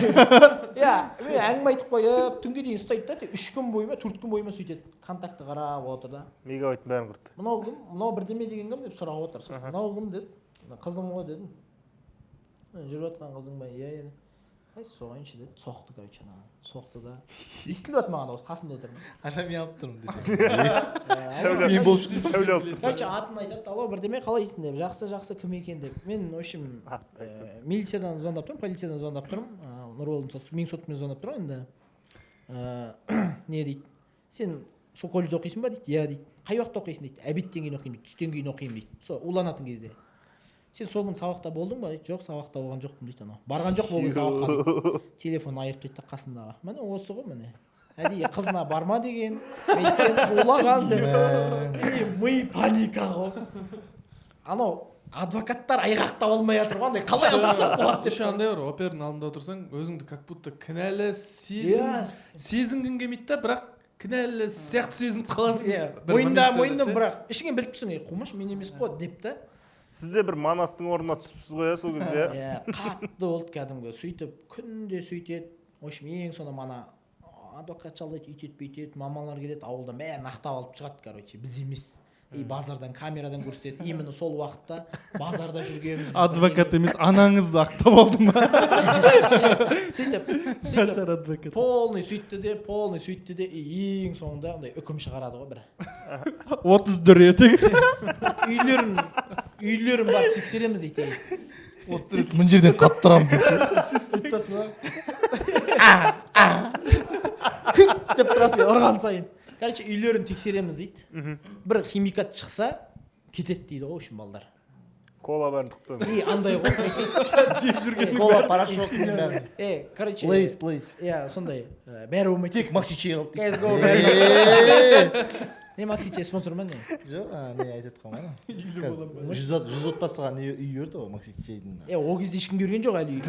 Иә, мен әңгіме айтып қойып, түнге дейін ұстайды да, тек 3 күн бойы ма, 4 күн бойы ма, сөйтеді, контактты қарап отыр да. Мегабайттың бәрін құртты. Мынау кім, мынау бірдеме деген кім деп сұрап отыр. Сосын мынау кім деді. Қызым ғой дедім. «Е, жүріп жатқан қызың ба?» Иә, иә. Ай, соғайыншы деді, соқты, короче, анаған соқты да, естіліп жатыр маған дауыс, қасында отырмын. Ақша мен алып тұрмын десең. Сәуле. Мен болып шықсам. Сәуле алып тұрса. Короче, атын айтады: «Алло, бірдеме, қалайсың?» — деп. Жақсы, жақсы, кім екен деп. Мен, в общем, милициядан звондап тұрмын, полициядан звондап тұрмын, Нұрболдың сот, менің соткаммен звондап тұр ғой енді. Не дейді, сен сол колледжде оқисың ба дейді. Иә дейді. Қай уақытта оқисың дейді. Обедтен кейін оқимын дейді, түстен кейін оқимын дейді, сол уланатын кезде. Сен сол күні сабақта болдың ба дейді. Жоқ, сабақта болған жоқпын дейді. Анау барған жоқ ол күні сабаққа дейді. Телефон айырып тастайды да қасындағы: міне, осы ғой, міне, әдейі қызына барма деген, өйткен, улаған деп. И ми паника ғой, анау адвокаттар айғақтап алмай жатыр ғой, андай қалай алып тастап болады деп. Еще андай бар, опердің алдында отырсаң, өзіңді как будто кінәлі сезін сезінгің келмейді да, бірақ кінәлі сияқты сезініп қаласың. Иә, бір мойында моменттерде мойындым, ше. бірақ ішіңнен біліп тұрсың: ей, қумаш, мен емес қой деп та. Сіз де бір Манастың орнына түсіпсіз ғой, иә, сол кезде? Иә, қатты болды кәдімгі. Сөйтіп күнде сөйтеді. В общем, ең соңында мана адвокат жалдайды, өйтеді, бүйтеді, мамалар келеді ауылдан, бәрін ақтап алып шығады, короче, біз емес. И базардан камерадан көрсетеді, именно сол уақытта базарда жүргенбіз. Адвокат емес, анаңызды ақтап алды ма? Сөйтіп Нашар адвокат. Полный сөйтті де, полный сөйтті де, и ең соңында андай үкім шығарады ғой бір. 30 дүре деген. Үйлерін барып тексереміз дейді. Отырып мына жерден қаптырамын десе, Сөйтіп тұрасың ба, деп тұрасың ұрған сайын. Короче, үйлерін тексереміз дейді, бір химикат шықса, кетеді дейді ғой, в общем, балдар. Кола бәрін тығып тастады. И андай ғой, Жеп жүрген. Кола, порошок, бәрін. Е, короче. Лейс, плейс. Иә, сондай, бәрі болмайды. Тек Макси чай қалды дейсің. CSGO бәрі. Не, Макси чай спонсор ма, не? Жоқ, не айтып жатқан ғой ана. Қазір 100 отбасыға не үй берді ғой Макси чайдың. Е, ол кезде ешкім берген жоқ әлі үй.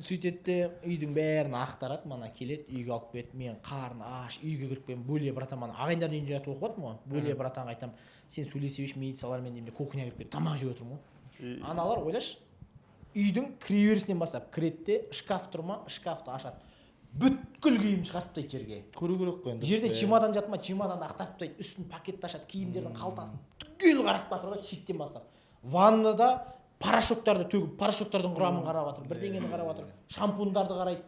Сөйтеді де, үйдің бәрін ақтарады, мана келеді, үйге алып келеді. Мен қарны аш, үйге кіріп келемін. Бөле братан, мана ағайындардың үйінде жатып оқып жатырмын ғой. Бөле братанға айтамын: сен сөйлесе берші милициялармен деймін де, кухняға кіріп кетіп тамақ жеп отырмын ғой. Аналар, ойлашы, үйдің кіреберісінен бастап кіреді де, шкаф тұр ма, шкафты ашады, бүткіл киім шығарып тастайды жерге. Көру керек қой енді. Жерде чемодан жатыр ма, чемоданды ақтарып тастайды, үстін пакетті ашады, киімдердің қалтасын түгел қарап жатыр ғой шеттен бастап. Ваннада порошоктарды төгіп, порошоктардың құрамын қарап жатыр, бірдеңені қарап жатыр, шампуньдарды қарайды,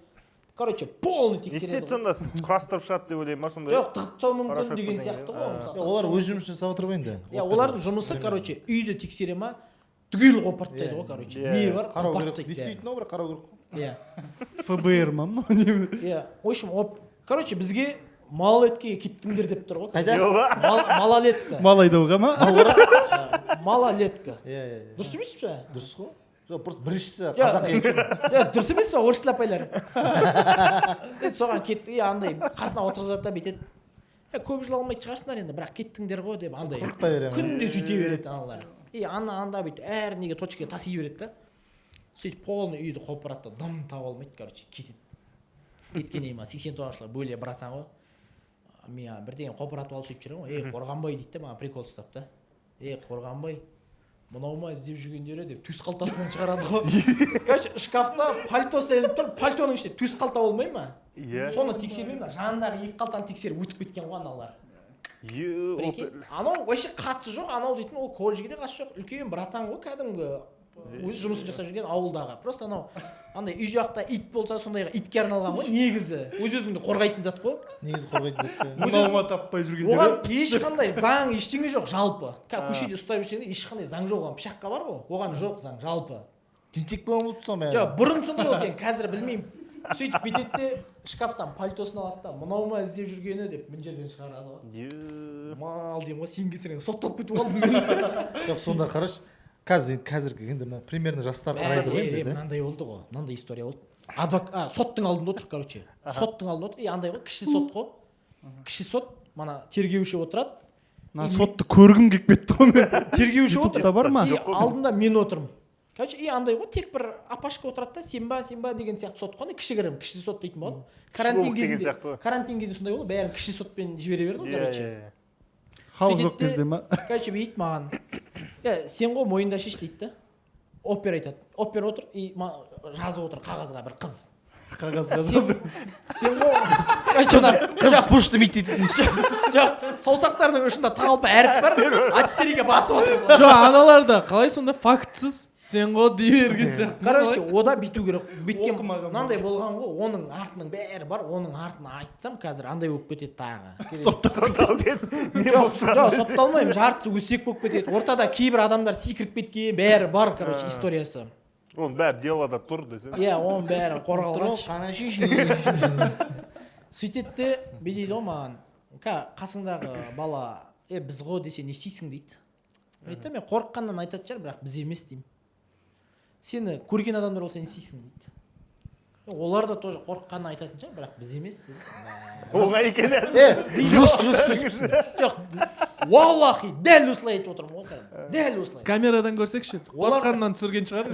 короче, полный Не тексереді істейді ғой. сонда? Сіз құрастырып шығады деп ойлаймын ба сондай? Жоқ, тығып тастауы мүмкін Порошок деген бірдеңе. сияқты ғой, мысалы. Олар өз жұмысын жасап отыр ғой енді. Иә, олардың жұмысы, короче, үйді тексере ма, түгел қопарып тастайды ғой, короче, не бар, Қарау қопарып керек. тастайды бәрін. Действительно, бірақ қарау керек қой. Иә. ФБР ма мынау, не? Иә, в общем, оп, короче, бізге малолеткаға кеттіңдер деп тұр ғой. Қайда? Малолетка. Мал айдауға ма? Малолетка. Иә, иә, иә. Дұрыс емес пе? Дұрыс қой. Жоқ, просто біріншісі Жоқ. қазақи. Иә, дұрыс емес па, орыс тілі апайлар? Сөйтіп соған кетті. И андай қасына отырғызады да, бүйтеді: е, көп жыл алмайтын шығарсыңдар енді, бірақ кеттіңдер ғой деп андай. Қорқыта беремін. Күнде сөйте береді аналар. И ана анда бүйтіп әр неге точкаға таси береді да. Сөйтіп полный үйді қопарады да, дым таба алмайды, короче, кетеді. Кеткеннен кейін маған 89-жылғы бөле братан ғой, мен бірдеңе қопаратып алып сөйтіп жүремін ғой. Ей, Қорғанбай, дейді да, маған прикол ұстап та. Ей, Қорғанбай, мынау ма іздеп жүргендері деп, төс қалтасынан шығарады ғой. Короче, шкафта пальтосы ілініп тұр, пальтоның ішінде төс қалта болмай ма? Иә. Соны тексермей, мына жанындағы екі қалтаны тексеріп өтіп кеткен ғой аналар. Е, Прикинь, анау вообще қатысы жоқ, анау дейтін ол колледжге де қатысы жоқ, үлкен братан ғой кәдімгі. Өзі жұмысын жасап жүрген ауылдағы. Просто анау андай үй жақта ит болса, сондайға, итке арналған ғой негізі. Өз өзіңді қорғайтын зат қой. Негізі қорғайтын зат қой. Мынауыма таппай жүргендер. Оған ешқандай заң, ештеңе жоқ жалпы. Көшеде ұстап жүрсең де, ешқандай заң жоқ оған. Пышаққа бар ғой, оған жоқ заң жалпы. Тентек боламын болып тұрсам. Жоқ, бұрын сондай болды екен, қазір білмеймін. Сөйтіп бүйтеді де, шкафтан пальтосын алады да, мынау ма іздеп жүргені деп, мына жерден шығарады ғой. Мал деймін ғой, сен кесірінен сотталып кетіп қалдым мен. Жоқ, сонда қарашы, қазір енді, қазіргі енді мына примерно жастар қарайды ғой енді да. Мынандай болды ғой, мынандай история болды. Соттың алдында отыр, короче, соттың алдында отыр. И андай ғой, кіші сот қой, кіші сот. Мана тергеуші отырады. Мына сотты көргім келіп кетті ғой мен. Тергеуші отыр. Ютубта бар ма? И алдында мен отырмын, короче. И андай ғой, тек бір апашка отырады да, сен ба, сен ба деген сияқты сот қой, андай кішігірім кіші сот дейтін болады карантин Шулық деген кезінде. Сияқты ғой. Карантин кезінде сондай болды, бәрін кіші сотпен жібере берді ғой, короче. Иә, иә. Халық Сөйтеді жоқ де, кезде ма? Короче, бүйтеді маған: е, сен ғой, мойында шеш, дейді да. Опер айтады, опер отыр и жазып отыр қағазға бір қыз. Қағазға. Сен ғой, короче, Қыз пушты бүйтеді. Жоқ, саусақтарының ұшында талпы әріп бар, А4-ге басып отыр. Жоқ, аналар да қалай сонда фактсыз сен ғой дей берген сияқты. Короче, ода бүйту керек, бүйткен. Оқымаған. Мынандай болған ғой, оның артының бәрі бар. Оның артын айтсам, қазір андай болып кетеді тағы. Сотталып кет. Мен Жоқ, болып шығамын жоқ, десе. сотталмаймын, жартысы өсек болып кетеді. Ортада кейбір адамдар секіріп кеткен, бәрі бар, короче, историясы. Оның бәрі делода тұр десе. Иә, оның бәрі қорғалған. Сөйтеді де, бүйтеді ғой маған: Қасыңдағы бала е, біз ғой десе, не істейсің?» – дейді. Айтамын: мен қорыққаннан айтатын шығар, бірақ біз емес, деймін. Сені көрген адамдар болса, не істейсің?» – дейді. Олар да тоже қорыққаннан айтатын шығар, бірақ біз емес, дедім. Оңай екен. Е, жүз жүз. Жоқ, уаллахи, дәл осылай айтып отырмын ғой кәдімгі, дәл осылай. Камерадан көрсекші. Олар- Қорыққаннан түсірген шығар.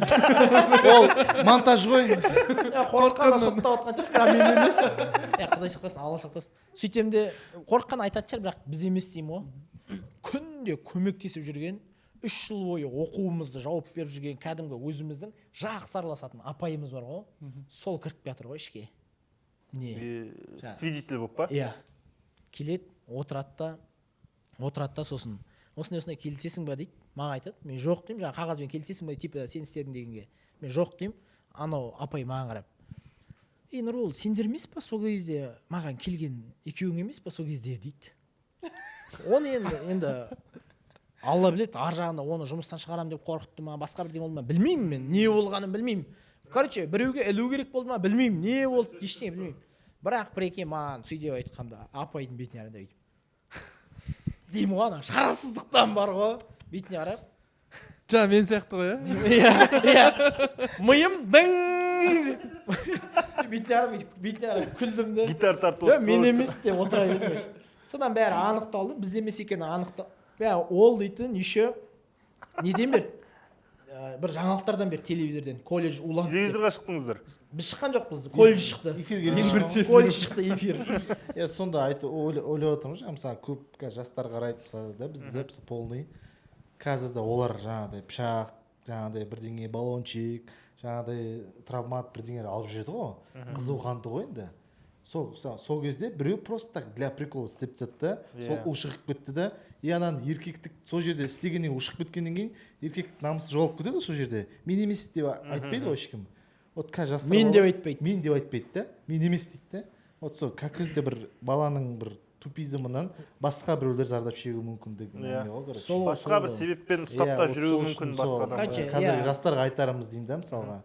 Ол монтаж ғой. Иә, қорыққаннан соттап отқан шығарсың, бірақ мен емес. Е, құдай сақтасын, Алла сақтасын. Сөйтемін де, қорыққан айтатын шығар, бірақ біз емес, деймін ғой. Күнде көмектесіп жүрген, 3 жыл бойы оқуымызды жауып беріп жүрген, кәдімгі өзіміздің жақсы араласатын апайымыз бар ғой, сол кіріп келатыр ғой ішке, не. Свидетель болып па? Иә, келеді, отырады да, отырады да, сосын: «Осындай, осындай, келісесің ба?» – дейді. Маған айтады, мен жоқ деймін. Жаңағы қағазбен келісесің ба, типа сен істедің дегенге, мен жоқ деймін. Анау апай маған қарап: «Ей, Нұрбол, сендер емес па сол кезде маған келген, екеуің емес па сол кезде?» – дейді. Оны енді Алла біледі, ар жағында оны жұмыстан шығарамын деп қорқытты ма, басқа бірдеңе болды ма, білмеймін. Мен не болғанын білмеймін. Короче, біреуге ілу керек болды ма, білмеймін, не болды, ештеңе білмеймін. Бірақ біреке маған сөйтіп айтқанда, апайдың бетіне қарап бүйтіп деймін ғой, ана шарасыздықтан бар ғой, бетіне қарап. Жаңа мен сияқты ғой, иә. Иә, миым дың деп, бетіне қарап бүйтіп, бетіне қарап күлдім де. Гитар тартып. Жоқ, мен емес деп отыра бердім вообще. Содан бәрі анықталды, біз емес екені анықталды. Иә, ол дейтін еще неден берді? Бір жаңалықтардан берді, телевизорден, колледж уланды деп. Телевизорға шықтыңыздар? Біз шыққан жоқпыз, колледж шықты. Эфирге Ең бірінші. Колледж шықты, эфир. Иә, сонда айтып ойлап отырмын ғой, мысалы, көп қазір жастар қарайды, мысалы, да, бізде де, мысалы, полный қазір де олар жаңағыдай пышақ, жаңағыдай бірдеңе, баллончик, жаңағыдай травмат бірдеңелер алып жүреді ғой, қызуқанды ғой енді. Сол, мысалы, сол кезде біреу просто так для прикола істеп тастады да, сол ушығып кетті да. И ананы еркектік сол жерде істегеннен, ушығып кеткеннен кейін еркектік намысы жоғалып кетеді ғой. Сол жерде мен емес деп айтпайды ғой ешкім. Вот қазір жастар Мен деп айтпайды. Мен деп айтпайды да, мен емес дейді да. Вот сол какой-то бір баланың бір тупизмынан басқа біреулер зардап шегуі мүмкін деген әңгіме ғой, короче. Сол ғой. Басқа бір себеппен ұстап Иә, та вот жүруі сол мүмкін үшін басқа сол, адамдар. Короче, қазіргі иә. жастарға айтарымыз деймін да, мысалға,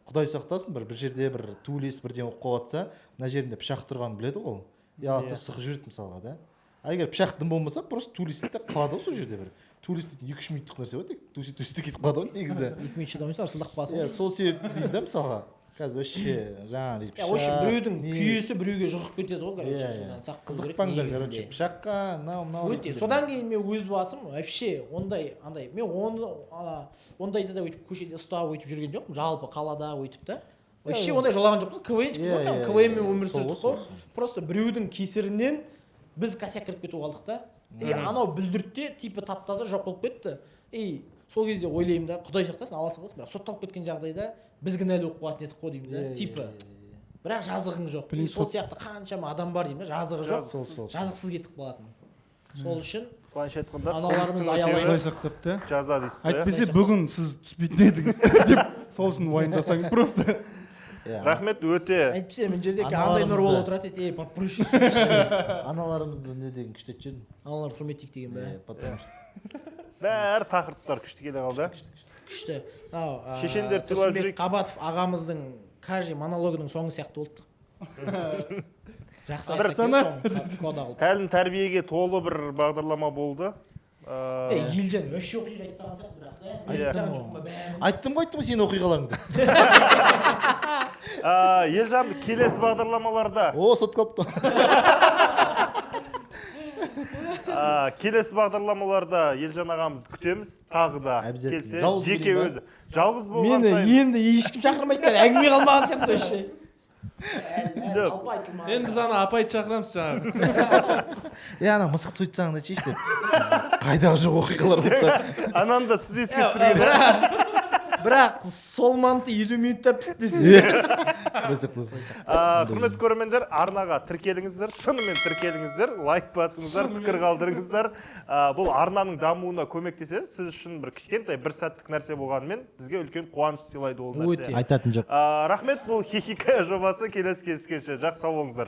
құдай сақтасын, бір жерде бір төбелес бірдеңе болып қалып жатса, мына жерінде пышақ тұрғанын біледі ғой ол, и алады да сұғып жібереді, мысалға, да. А егер пышақ дым болмаса, просто төбелеседі де қалады ғой. Сол жерде бір төбелес дейтін 2-3 минуттық нәрсе ғой, тек төбелеседі, төбелеседі де кетіп қалады ғой негізі. 2 минут шыдамайсың, ырсылдап қаласың. Иә, сол себепті деймін да, мысалға, қазір вообще жаңағыдай Иә, в общем, пышақ, біреудің не- күйесі біреуге жұғып кетеді ғой, короче. Иә, иә. Содан сақ болу керек Қызықпаңдар, негізінде. короче, пышаққа, мынау мынау Өте. дейтіндер. Содан кейін мен өз басым вообще ондай андай, мен оны ондайды да өйтіп көшеде ұстап өйтіп жүрген жоқпын жалпы, қалада өйтіп та вообще ондай жолаған жоқпыз. КВНщик Иә, ғой, иә, КВН мен иә, өмір сол сүрдік ғой, қой. сол, сол. Просто біреудің кесірінен біз косяк кіріп кетіп қалдық та. И анау бүлдіртте типа тап таза жоқ болып кетті. И сол кезде ойлаймын да, құдай сақтасын, Алла сақтасын, бірақ сотталып кеткен жағдайда біз кінәлі болып қалатын едік қой деймін да. Иә, Типа, иә, иә. бірақ жазығың жоқ. Блин, И сол сияқты қаншама адам бар деймін да, жазығы жоқ, Сол, сол, сол. жазықсыз кетіп қалатын. Сол үшін Былайша айтқанда, Аналарымыз қылмыстың аялай- өтеуі Құдай сақтап та. жаза дейсіз ғой, иә? Әйтпесе бүгін сіз түспейтін едіңіз деп, сол үшін уайымдасаң просто. Иә. Рахмет өте. Әйтпесе мына жерде андай Аналарымызды- Нұрбол отырады еді, ей, попроще сөйлеші. Аналарымызды не деген күшті айтып жібердің. Аналар құрметтейік деген ба? Иә, потому что Бәрі тақырыптар күшті келе қалды. Күшті мынау Шешендерді сыйлап Тұрсынбек жүрейік. Қабатов ағамыздың каждый монологының соңы сияқты болды. Жақсы Бір айтса екен, соңын кода қылып. Тәлім тәрбиеге толы бір бағдарлама болды. Ей, Елжан вообще оқиға айтпаған сияқты, бірақ та. Иә. Айтқан жоқпын ба бәрін? Айттым ғой, айттым ғой сенің оқиғаларыңды. Елжанды келесі бағдарламаларда О, сотталыпты. Келесі бағдарламаларда Елжан ағамызды күтеміз тағы да. Обязательно. Келсе Жалғыз жеке келейін ба? өзі жалғыз болған Мені сайын. енді ешкім шақырмайды шығар, әңгіме қалмаған сияқты вообще. Жоқ. Жалпы айтылмаған. Енді біз ана апайды шақырамыз жаңағы. Е, ана мысық сойып тастағанды айтшы деп, қайдағы жоқ оқиғалар болса. Ананы да сіз еске Ә, түсірген. Бірақ сол манты 50 минутта пісті десе. Құдай сақтасын. Құрметті көрермендер, арнаға тіркеліңіздер, шынымен тіркеліңіздер, лайк басыңыздар, пікір қалдырыңыздар. Бұл арнаның дамуына көмектесесіз. Сіз үшін бір кішкентай бір сәттік нәрсе болғанымен, бізге үлкен қуаныш сыйлайды ол нәрсе. Өте. Айтатын жоқ. Рахмет, бұл Хихикая жобасы. Келесі кездескенше, жақсы, сау болыңыздар.